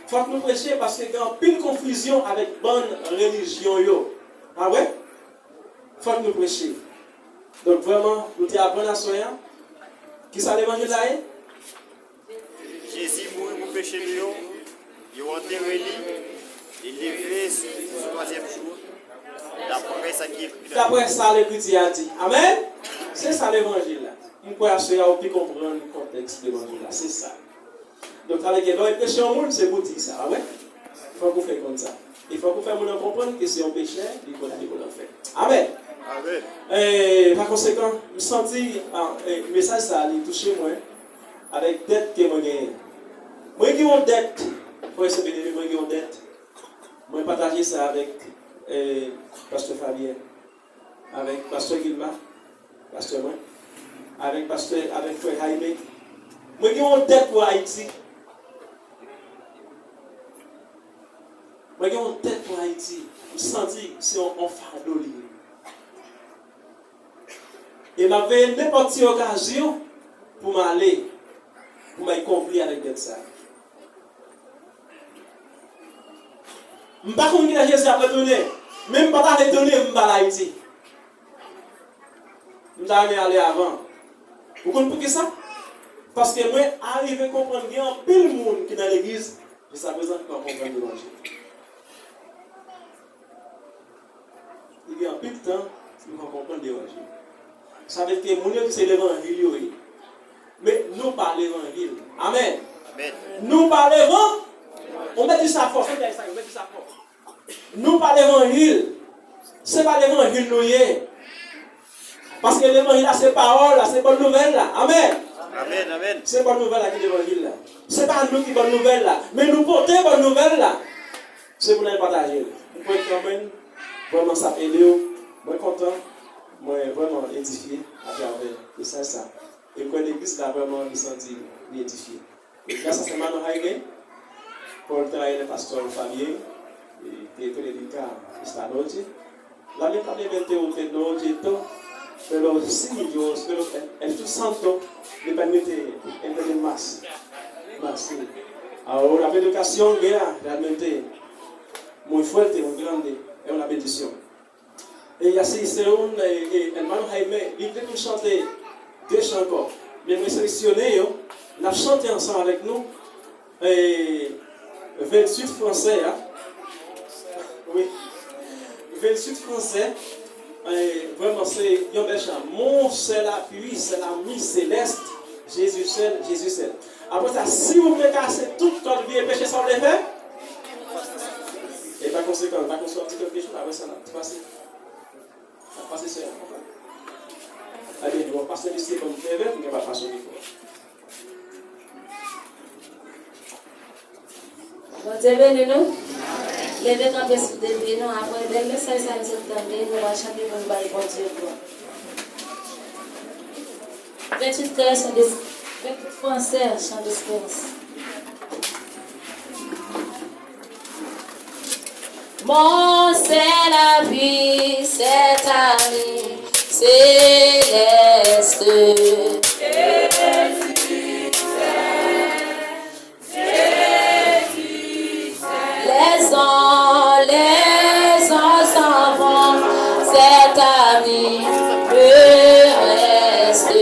Fòk nou preche paske gen anpil konfizyon avèk bann relijyon yo. Amèn. Fòk nou preche. Donk, vrèman, nou te aprann aswè a. Kisa levanjil la ye? Jezi mouri pou peche nou yo, yo antere li, li leve sou, sou twazyèm jou, daprè sa ki ekri nan Dapre sa Lekriti a di. Amèn? Se sa levanjil la. M kwè aswè a ou pi konprann kontèks levanjil la. Se sa. Donk, sa vle di, lè w preche yon moun, se pou di sa, pa vre? Fòk ou fè konn sa. E fòk ou fè moun nan konprann ke se yon pechè, li pou, li pou lanfè. Amèn. Amèn. E, pa konsekan, m santi, ah, e, mesaj sa, li touche mwen avèk dèt ke mwen genyen. Mwen gen yon dèt, frè e sè byeneme, mwen gen yon dèt. Mwen pataje sa avèk, e, pastè Fabien, avèk pastè Gilma, pastè mwen, avèk pastè, avèk frè Jaime. Mwen gen yon dèt pou Ayiti. Mwen gen yon dèt pou Ayiti. M santi se yon, yon fado li ye. E m ap veye nenpòt ti okazyon pou m ale, pou m al konpli avèk dèt sa. M pa konn kilè Jezi ap retounen, men m pa ta vle tounen pou m pa al Ayiti. M ta renmen ale avan. Ou konn poukisa? Paske mwen arive konprann gen anpil moun ki nan legliz, jiskaprezan, ki pa konprann levanjil. Li gen anpil tan, nou pa konprann levanjil. Sa vle di ke moun yo di se levanjil yo ye. Men nou pa levanjil. Amèn. Amèn. Nou pa levan-, ou mèt di sa fò, fò, fò, fò, fò. Nou pa levanjil. Se pa levanjil nou ye. Paske levanjil la se pawòl la, se bòn nouvèl la. Amèn. Amèn, amèn. Se bòn nouvèl la ki levanjil la. Se pa nou ki bòn nouvèl la, men nou pote bòn nouvèl la. Se pou n al pataje l. M kwè kanmenm, vrèman sa ap ede w. Mwen kontan, mwen vrèman edifye atravè mesaj sa. E m kwè legliz la vrèman li santi li edifye. E gras a Sè Manon Jaime, por traer el pastor Fabien, e que predica esta noche. Lamentablemente usted no llegó, pero sí, yo espero que el, el Espíritu Santo le permite entender más, más, sí. Ahora, la predicación era realmente muy fuerte, muy grande, es una bendición. E Yasi, se yon, e, e, Hermano Jaime, li vle pou n chante de chan ankò. Men mwen seleksyone yo, n ap chante ansanm avèk nou. E, venntuit fransè a. Wi. Venntuit fransè. E, vrèman, se yon bèl chan. Mon seul appui, c'est l'ami céleste, Jésus seul, Jésus seul. Apre sa, si ou vle kase tout kòd vye peche sa w vle fè, e pa konsekan, pa konsekan, ti kèk jou, apre sa, n ap pase. N ap pase sè a, konprann? Ebyen, bon, pastè Lucie ban m fè vèt, m gen pa pase mikwo a. Bondye beni nou. Leve kanpe sou de pye nou, apre bèl mesaj sa nou sot tande, nou va chante pou nou bay Bondye glwa. Venntuit kreyòl, chan de, venntuit fransè, chan desperans. Mon seul appui, cet ami céleste. Les ans, les ans s'en vont, cet ami me reste.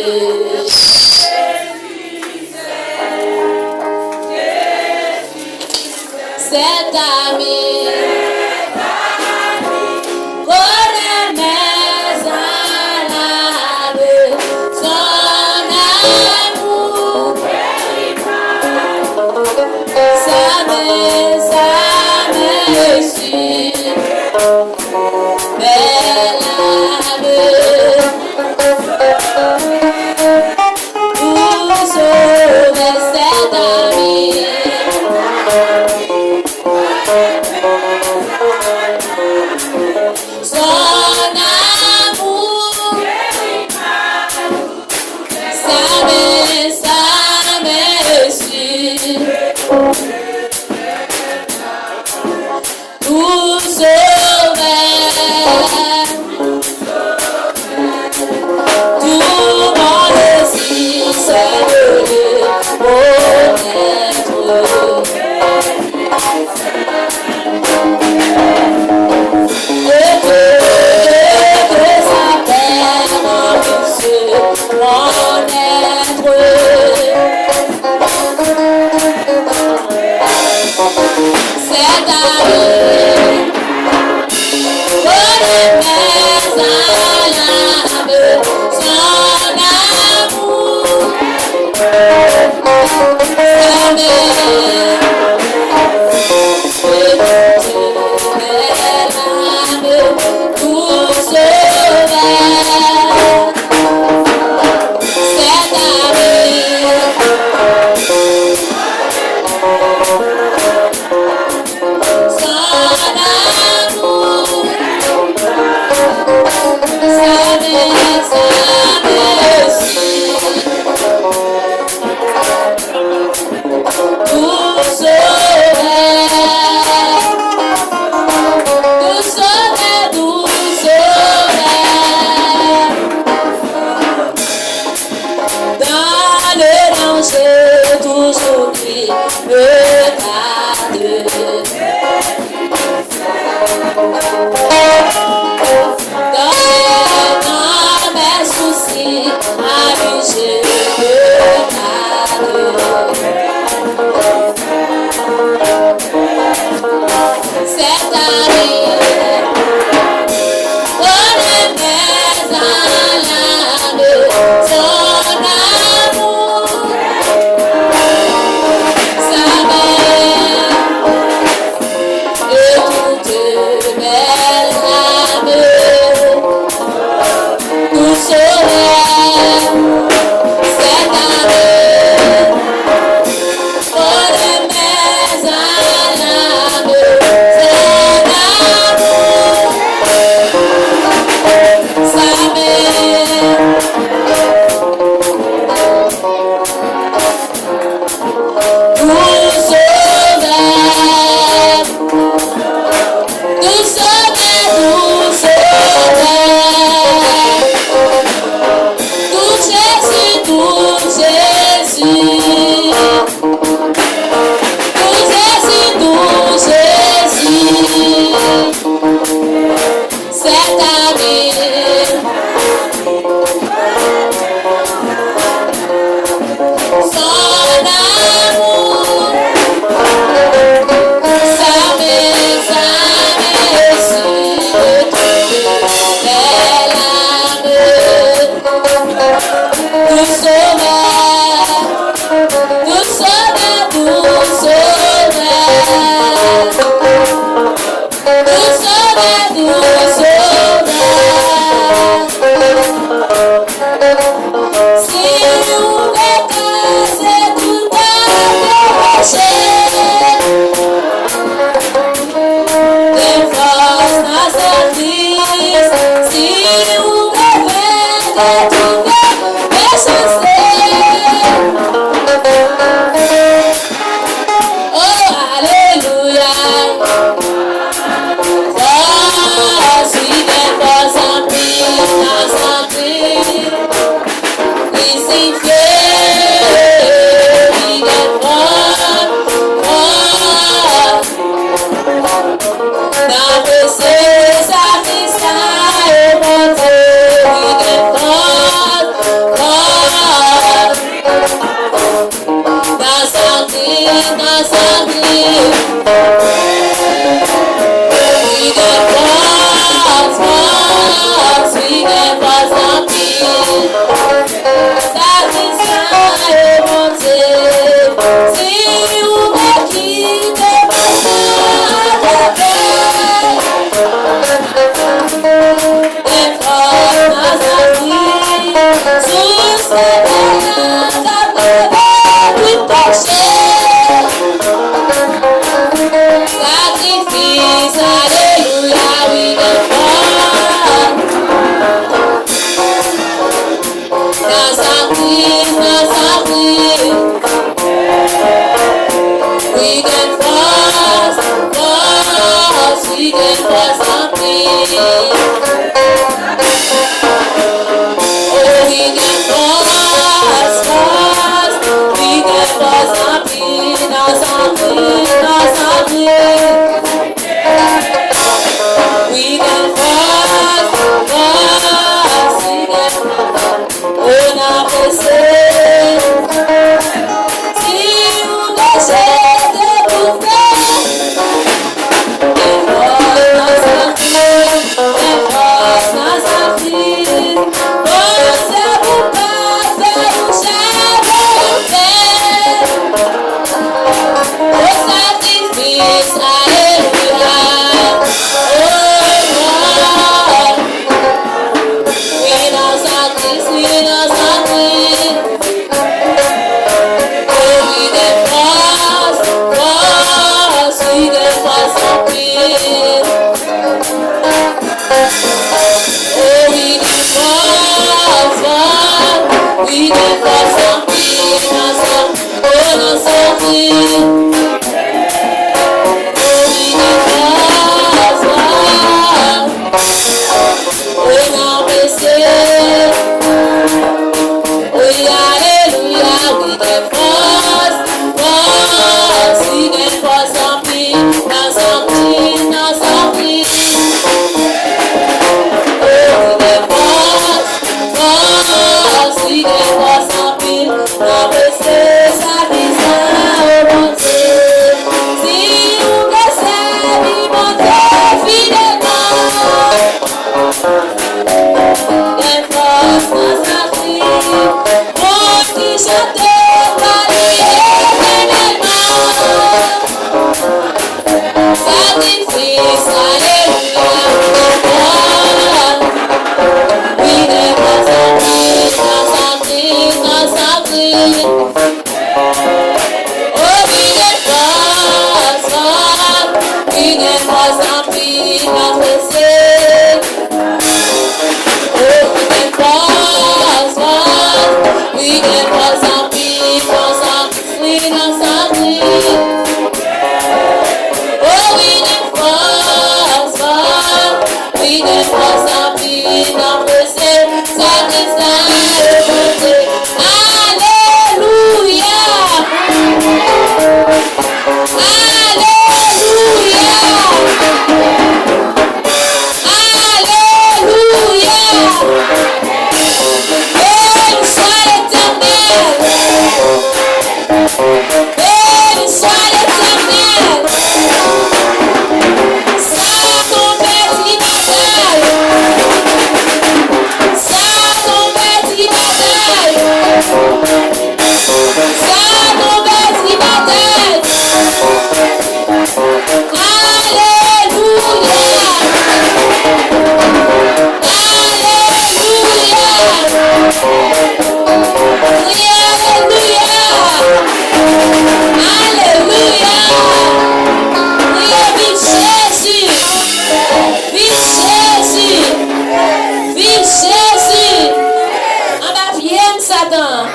Cet ami connaît mes actes, son amour, ça me, ça me suit. Bel ame, pou sove sèt ami. Son amour, sa me, sa me si. Doux sauveur, tout mon désir c'est de le connaître. Et que, que, que sa pèmèt mwen se connaître. Cette année, connaît mes alarmes, son amour, sa me, je te, je te, tout sauveur. Cette année, son amour, sa me, sa me si. Doux sauveur, doux sauveur, doux sauveur. Dans le danger, toujours tu me gardes. Dans mes, dans mes soucis, à lui je me garde. Cette année, connaît mes alarmes, son amour, sa me, et toutes mes larmes. Doux sauveur, cette année, connaît mes alarmes, son amour, sa me, doux sauveur, doux sauveur, doux sauveur. Doux Jésus, doux Jésus. Doux Jésus, doux Jésus. Cette année, son amour, sa me, sa me si. Bel ame, doux sauveur, doux sauveur, doux sauveur. Doux sauveur, doux sauveur. Si ou te kase tout péché, Se sa ki sa e Bondye, wi, gen fòs, fòs. Nan sa Kris, nan sa Kris. Wi, gen fòs, fòs, wi, gen fòs anpil. Sa ki sa e Bondye, si ou vle kite papa, gen fòs nan sa Kris. Sous level la k ap leve tout pèche. Sakrifis, alelouya, wi, gen fòs. Nan sa Kris, nan sa Kris. Wi, gen fòs, fòs, wi, gen fòs anpil. O, wi, gen fòs, fòs, wi, gen fòs anpil. Nan sa Kris, nan sa Kris. Wi, gen fòs, fòs, wi, gen fòs. O, n ap prese. Si ou deje deboute, gen fòs nan sa Kris, gen fòs nan sa Kris. Panse pou pa fè ou chèche. O sakrifis, alelouya. O, o, o. Wi, nan sa Kris, wi, nan sa Kris. O, wi, gen fòs, fòs, wi, gen fòs anpil. O, wi, gen fòs, fòs, wi, gen fòs anpil nan sa, o, nan sa Kris. O, wi, gen fòs, fòs, o, nan prese. Wi, alelouya, wi, gen fòs, fòs, wi, gen fòs anpil, nan sa Kris, nan sa Kris. O, wi, gen fòs, fòs, wi, gen fòs anpil, nan prese sa ki sa, o Bondye. Si ou vle sèvi Bondye fidelman, gen fòs nan sa Kris, moun ki chante ba li etènèlman. Sakrifis, alelouya, wi, gen fòs anpil nan sa Kris, nan sa Kris. O, wi, gen fòs, wi, gen fòs anpil nan prese. O, wi, gen fòs, wi, gen fòs anpil nan sa Kris, nan sa Kris. O, wi, gen fòs, wi, gen fòs anpil nan prese. Sa ki sa e Bondye. Alelouya! Alelouya! Alelouya! Béni soit l'Éternel! Béni soit l'Éternel! Sa tonbe tribatay! Sa tonbe tribatay! Sa tonbe tribatay! Alelouya! Alelouya! Kriye alelouya! Alelouya! Kriye viv Jezi! Viv Jezi! Viv Jezi! Anba pye m, Satan!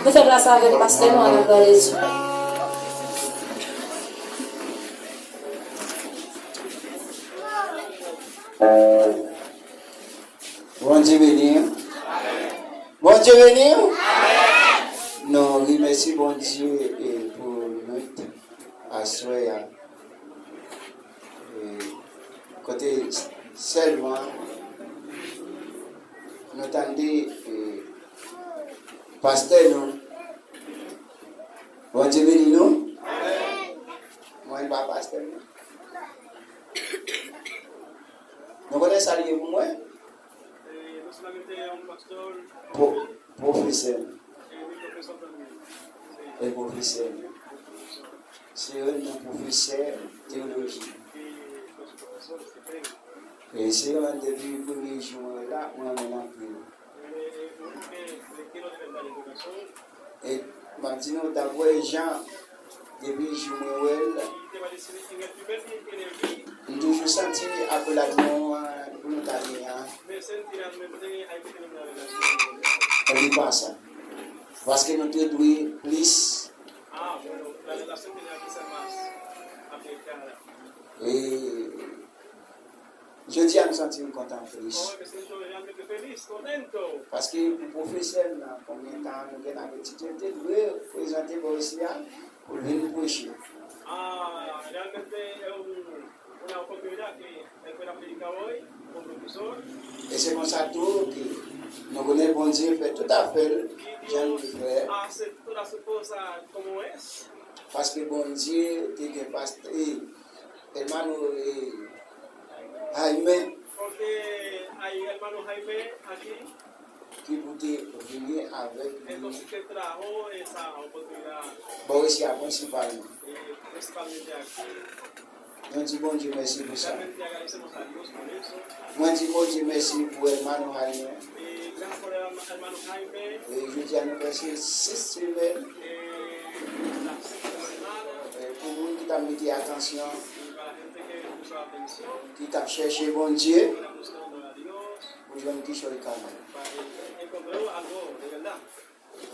Nou fè plas avèk pastè nou, a la glwa de Dye. Bondye beni w. Bondye beni w. Nou remèsye Bondye, e, pou nwit aswè a. E, Te sèlman nou tande, eh, pastè nou. Bondye beni nou. Mwen pa pastè nou. Nou konnen sa l ye pou mwen? Pwo-, pwofesè. E pwofesè. Se youn nan pwofesè teyoloji. E se youn depi premye jou mwen la, mwen renmen l anpil. E m ap di nou, dapre jan, depi jou mwen wè l, m toujou santi akolad nou an pou nou ta gen an. Li pa sa. Paske nou te dwe plis. E Jodi a, m santi m kontan plis. Paske pou pwofesè m nan, konbyen tan nou gen avèk Titye, m te dwe prezante bò isi a pou l vin preche. E se konsa tou ke nou konnen Bondye fè tout afè l jan l vle fè. Paske Bondye te gen pastè, Hermano, eh, Jaime, ki pou te vini avèk li. Bò isi a prensipalman. Nou di Bondye mèsi pou sa. Mwen di Bondye mèsi pou Hermano Jaime. E jodi a nou fè se sis semèn. E pou moun ki t ap mete atansyon, ki t ap chèche Bondye, pou jwenn kichòy kanal.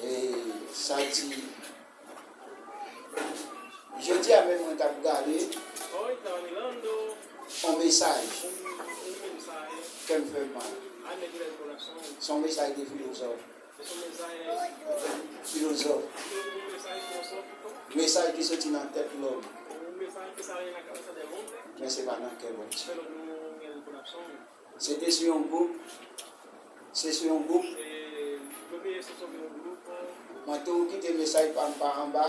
E sa di, jodi a menm mwen t ap gade yon mesaj, kè m fè m mal. Se yon mesaj de filozòf. Filozòf. Mesaj ki soti nan tèt lòm. Men se pa nan kè Bondye. Se te sou yon gwoup. Se sou yon gwoup. Mwen tou kite mesaj pa m pa anba.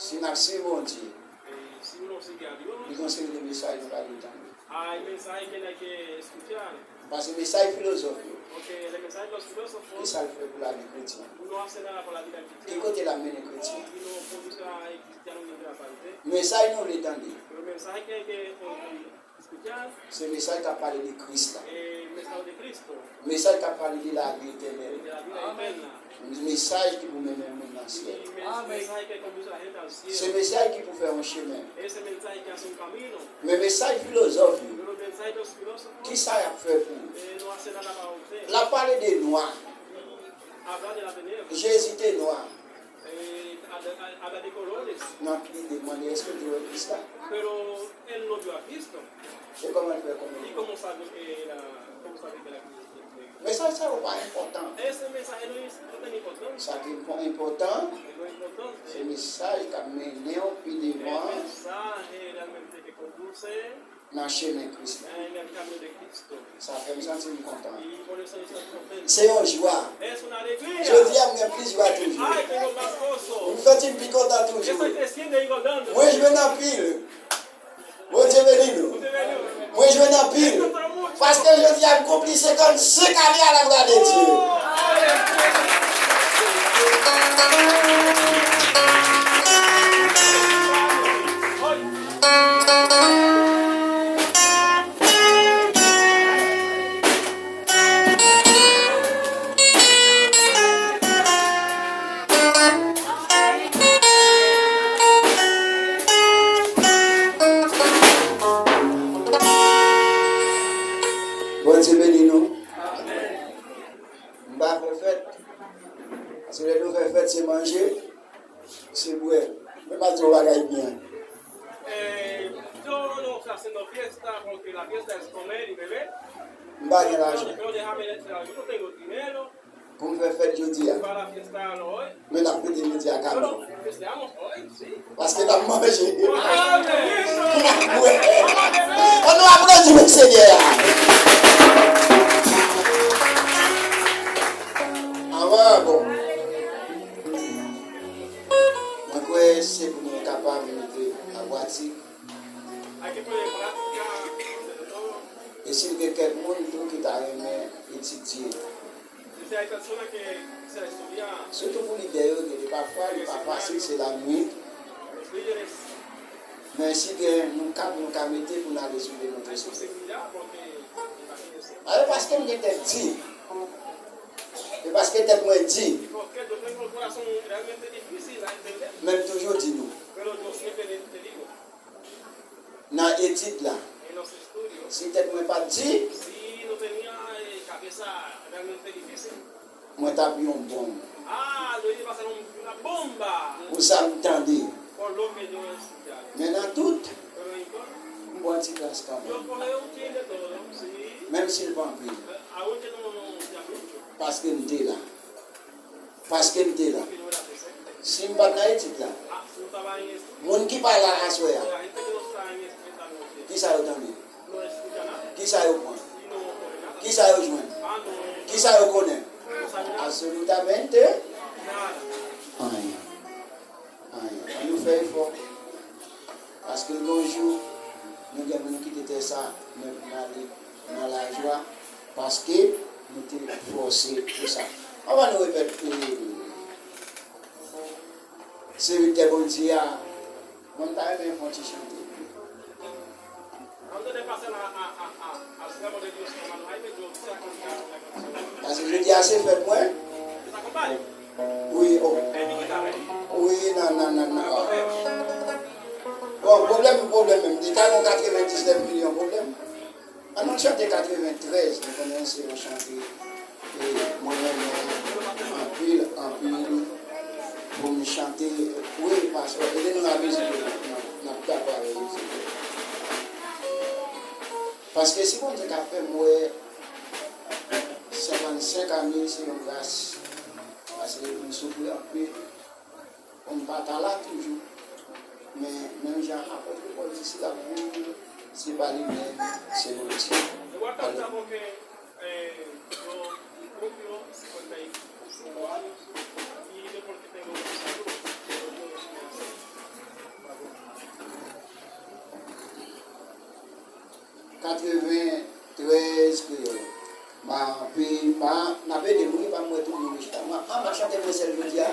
Si n ap swiv Bondye, li gen yon seri de mesaj nou pa dwe tande. Paske mesaj filozòf yo, ki sa l fè pou lavi kretyen? Ki kote l ap mennen kretyen? Mesaj nou vle tande, se mesaj k ap pale de Kris la. Mesaj k ap pale de lavi etènèl. Mesaj ki pou mennen moun nan syèl. Se mesaj ki pou fè yon chemen. Men mesaj filozòf yo, ki sa y ap fè pou ou? L ap pale de nwa. Jezi te nwa. Nan ki de mande èske l te wè Kris la? E kòman l fè konnen? Mesaj sa yo pa enpòtan. Sa ki enpò-, enpòtan, se mesaj k ap mennen w pi devan nan chemen Kris la. Sa fè m santi m kontan. Se yon jwa. Jodi a, m gen plis jwa toujou. M santi m pi kontan toujou. Mwen jwenn anpil. Bondye beni nou. Mwen jwenn anpil. Paske jodi a, m konpli senkannsenk ane a la glwa de Dye. Bondye beni nou. M pa fè fèt. Paske lè nou fè fèt, se manje, se bwè. Men pa di yon bagay byen. Eh, yo no se haciendo fiesta, porque la fiesta es comer y beber. M pa gen lajan. Yo déjame decir algo, yo no tengo dinero. Pou m fè fèt jodi a. Para la fiesta hoy. Men n ap fete jodi a kanal. Pero festejamos hoy, sí. Paske n ap manje. Amén. N ap bwè. Senyè a. Amen, bon. Mwen kwè se pou nou kapab mete an pratik. E si gen kèk moun tou ki ta renmen etidye, sitou pou lidè yo, gen de pafwa, li pa fasil, se lannuit. Men si gen nou kat, nou ka mete pou n ale sou de montre sou. A, e paske m gen tèt di. E paske tèt mwen di. Men m toujou di nou. Nan etid la. Si tèt mwen pa t di, mwen t ap yon bonm. Pou sa m tande. Men nan tout, m pran ti klas kanmenm. Menm si l pa anpil. Paske m te la. Paske m te la. Si m pa t nan etid la, moun ki pa la aswè a, kisa yo tande? Kisa yo pran? Kisa yo jwenn? Kisa yo konnen? Absolutamente anyen. Anyen. Ann nou fè efò. Paske gon jou, nou gen moun ki te fè sa, men pou n ale nan lajwa, paske nou te fòse pou sa. Anvan nou repèt, e, sèvitè Bondye a, mwen, m ta renmen fè yon ti chante. Paske jodi a se fèt mwen. Wi, o. Wi, nan, nan, nan, nan. Bon, pwoblèm, pwoblèm menm. Li ka gon katrevendiznèf milyon pwoblèm. Ann nou chante katreventrèz, nou konnen se yon chante, e, mwen renmen anpil, anpil pou m chante. Wi, pastè, ede nou nan mizik yo, n ap dakò avèk mizik yo. Paske si Bondye ka fè m wè senkannsenk ane, se yon gras. Paske m soufri anpil. Bon, m pa ta la toujou. Men, menm jan apot Pòl di, si l ap viv, se pa li menm, se Bondye. Alò, katreventrèz kreyòl. M a, pi, m a, n ap ede m wi, pa m wè tout moun chita. M a, a, m a chante mwen sèl jodi a.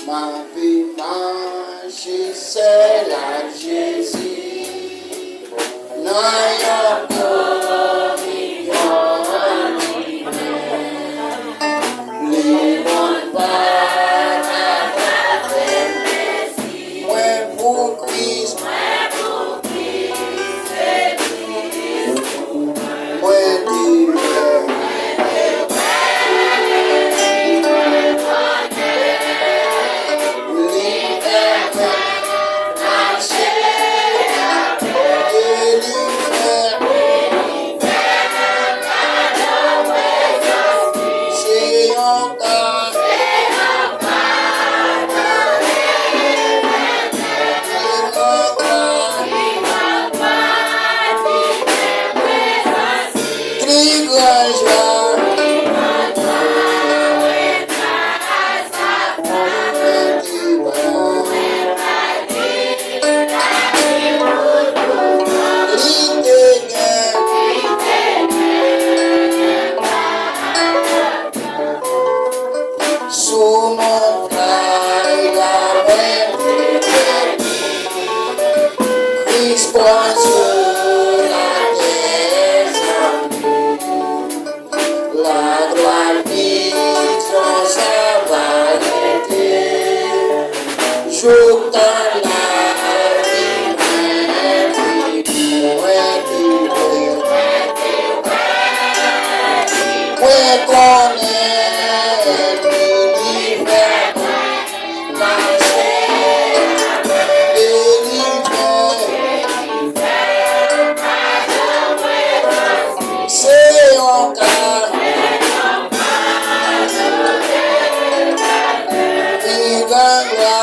M ape mache sèl ak Jezi nan yon kominyon entim. Li konn pa ta fè m plezi. Mwen pou Kris. Mwen te pè. Li fè mwen mache avè li fè. Se yon ka. Pli gran jwa. Li te gen. Sou montay la, mwen te beni. Kris pran sou latè, zanmi. Laglwa, viktwa, sa va rete. Jouk tan lavi mwen fini, mwen te wè. Mwen konnen li fè mwen mache, e li fè. Se yon ka. Li gen glwa.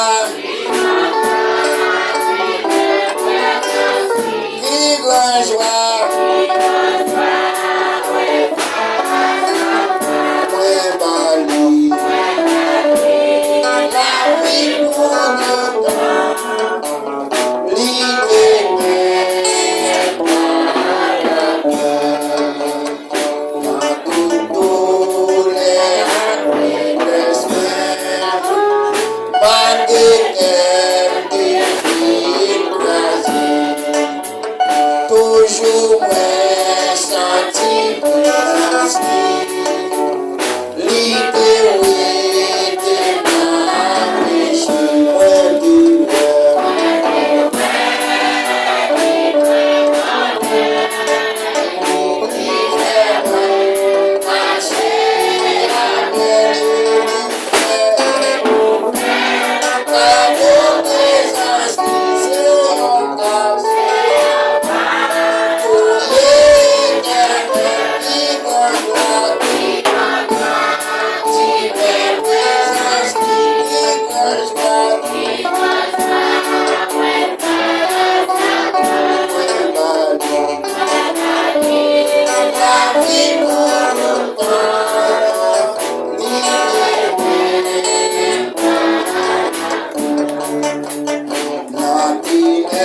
Hein?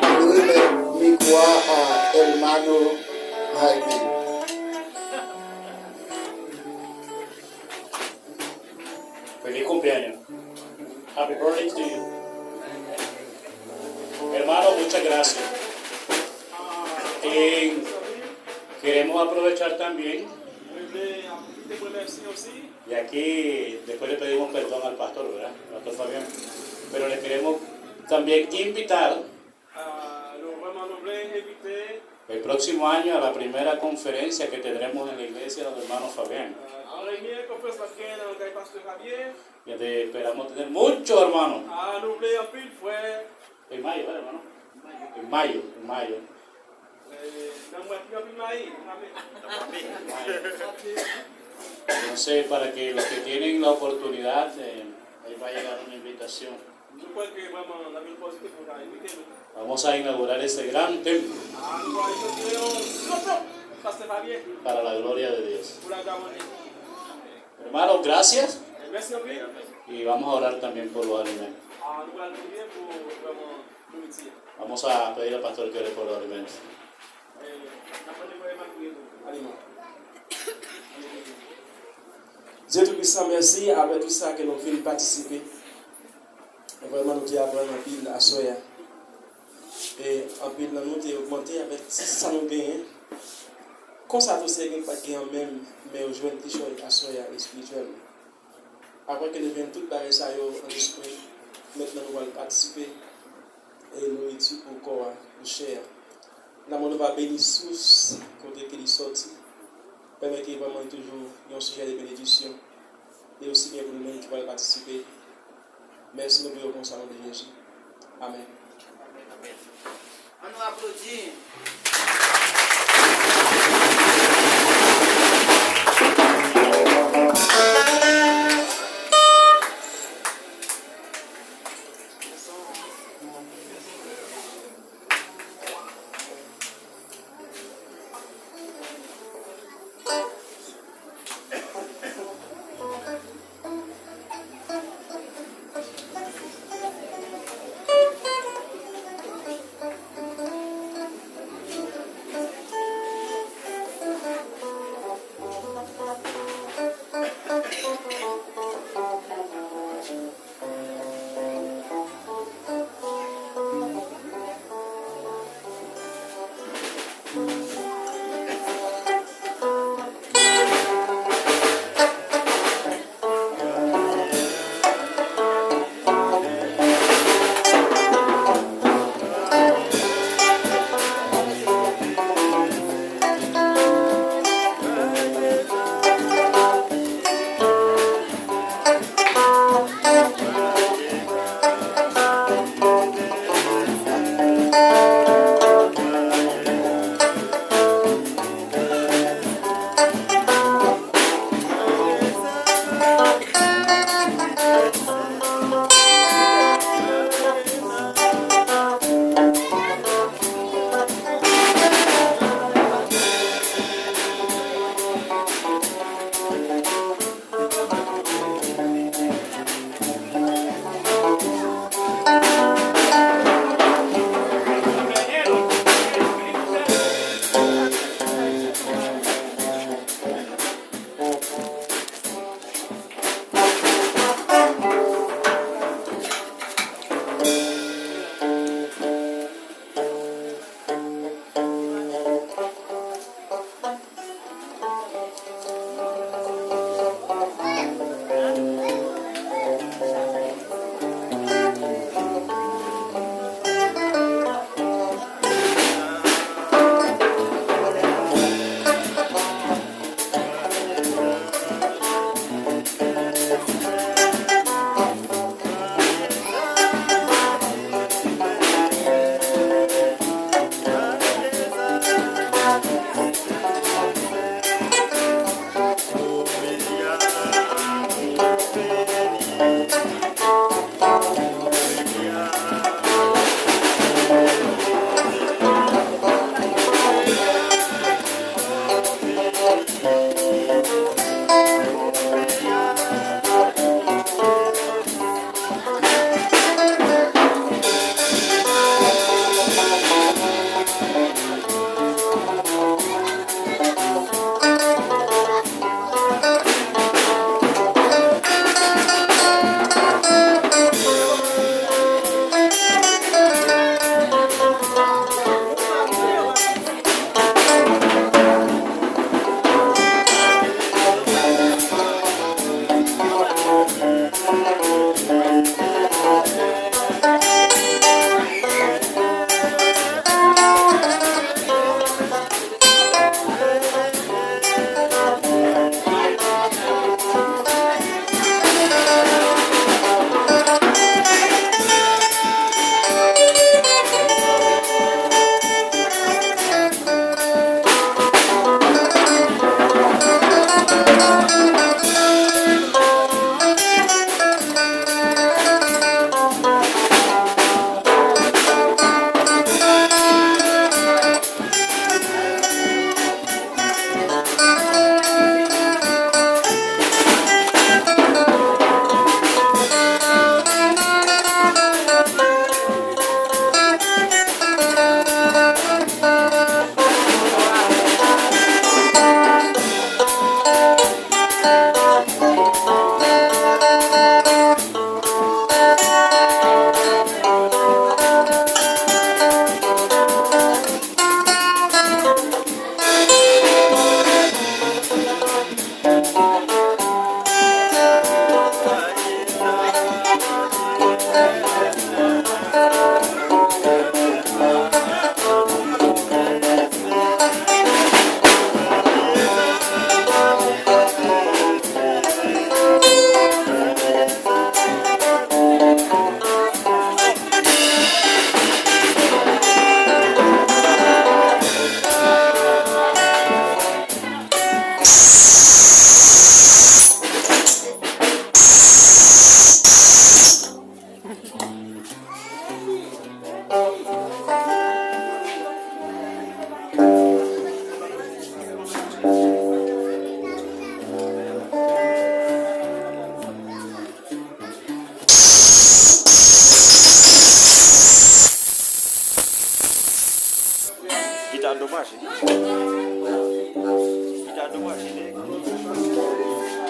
Nou remèt mikwo a a Hermano Jaime. Feliz cumpleaños. Happy birthday to you. Hermano, muchas gracias. Eh, queremos aprovechar también. Mwen vle ap pwofite pou remèsye osi. Y aquí, después le pedimos perdón al pastor, ¿verdad? Al pastor Fabián. Pero le queremos también invitar. Ah, nou vrèman, nou vle envite. El próximo año a la primera conferencia que tendremos en la iglesia de los hermanos Fabián. Ah, an premye konferans n ap gen nan kay pastè Fabyen. Y esperamos tener muchos hermanos. Ah, nou vle anpil frè. En mayo, ¿verdad, hermano? En mayo, en mayo. Eh, nan mwa ki anpil mayi, amèn. Entonces, para que los que tienen la oportunidad, eh, ahí va a llegar una invitación. Nou kwè ke vrèman n ap gen opòtinite pou ta envite nou. Vamos a inaugurar ese gran templo. Ah, nou pral inaugire yon gran tanp, pastè Fabyen. Para la gloria de Dios. Pou laglwa Bondye. Hermano, gracias. Eh, mèsi anpil. Y vamos a orar también por los alimentos. Ah, nou pral priye pou vrèman nouriti a. Vamos a pedir al pastor que ore por los alimentos. Eh, n ap mande frè Emma priye pou aliman. Dye Toupisan, mèsi, apre tout sa ke nou vin patisipe. Vrèman, nou te aprann anpil aswè a. E anpil nan nou te ogmante avèk sa nou genyen. Konsa tou, Seyè, gen pa t gen anyen menm, men yo jwenn kichòy aswè a espirityèlman. Apre ke nou jwenn tout bagay sa yo an espri, mentnan nou pral patisipe e nouriti pou kò a, pou chè a. Nan men nou va beni sous kote ke li sòti. Pèmèt ke vrèman li toujou yon sijè de benediksyon. E osi byen pou nou menm ki pral patisipe. Mèsi, nou priye konsa, nan non de Jezi. Amèn. Ann nou aplodi. Gita andomaje. Gita andomaje, nèg.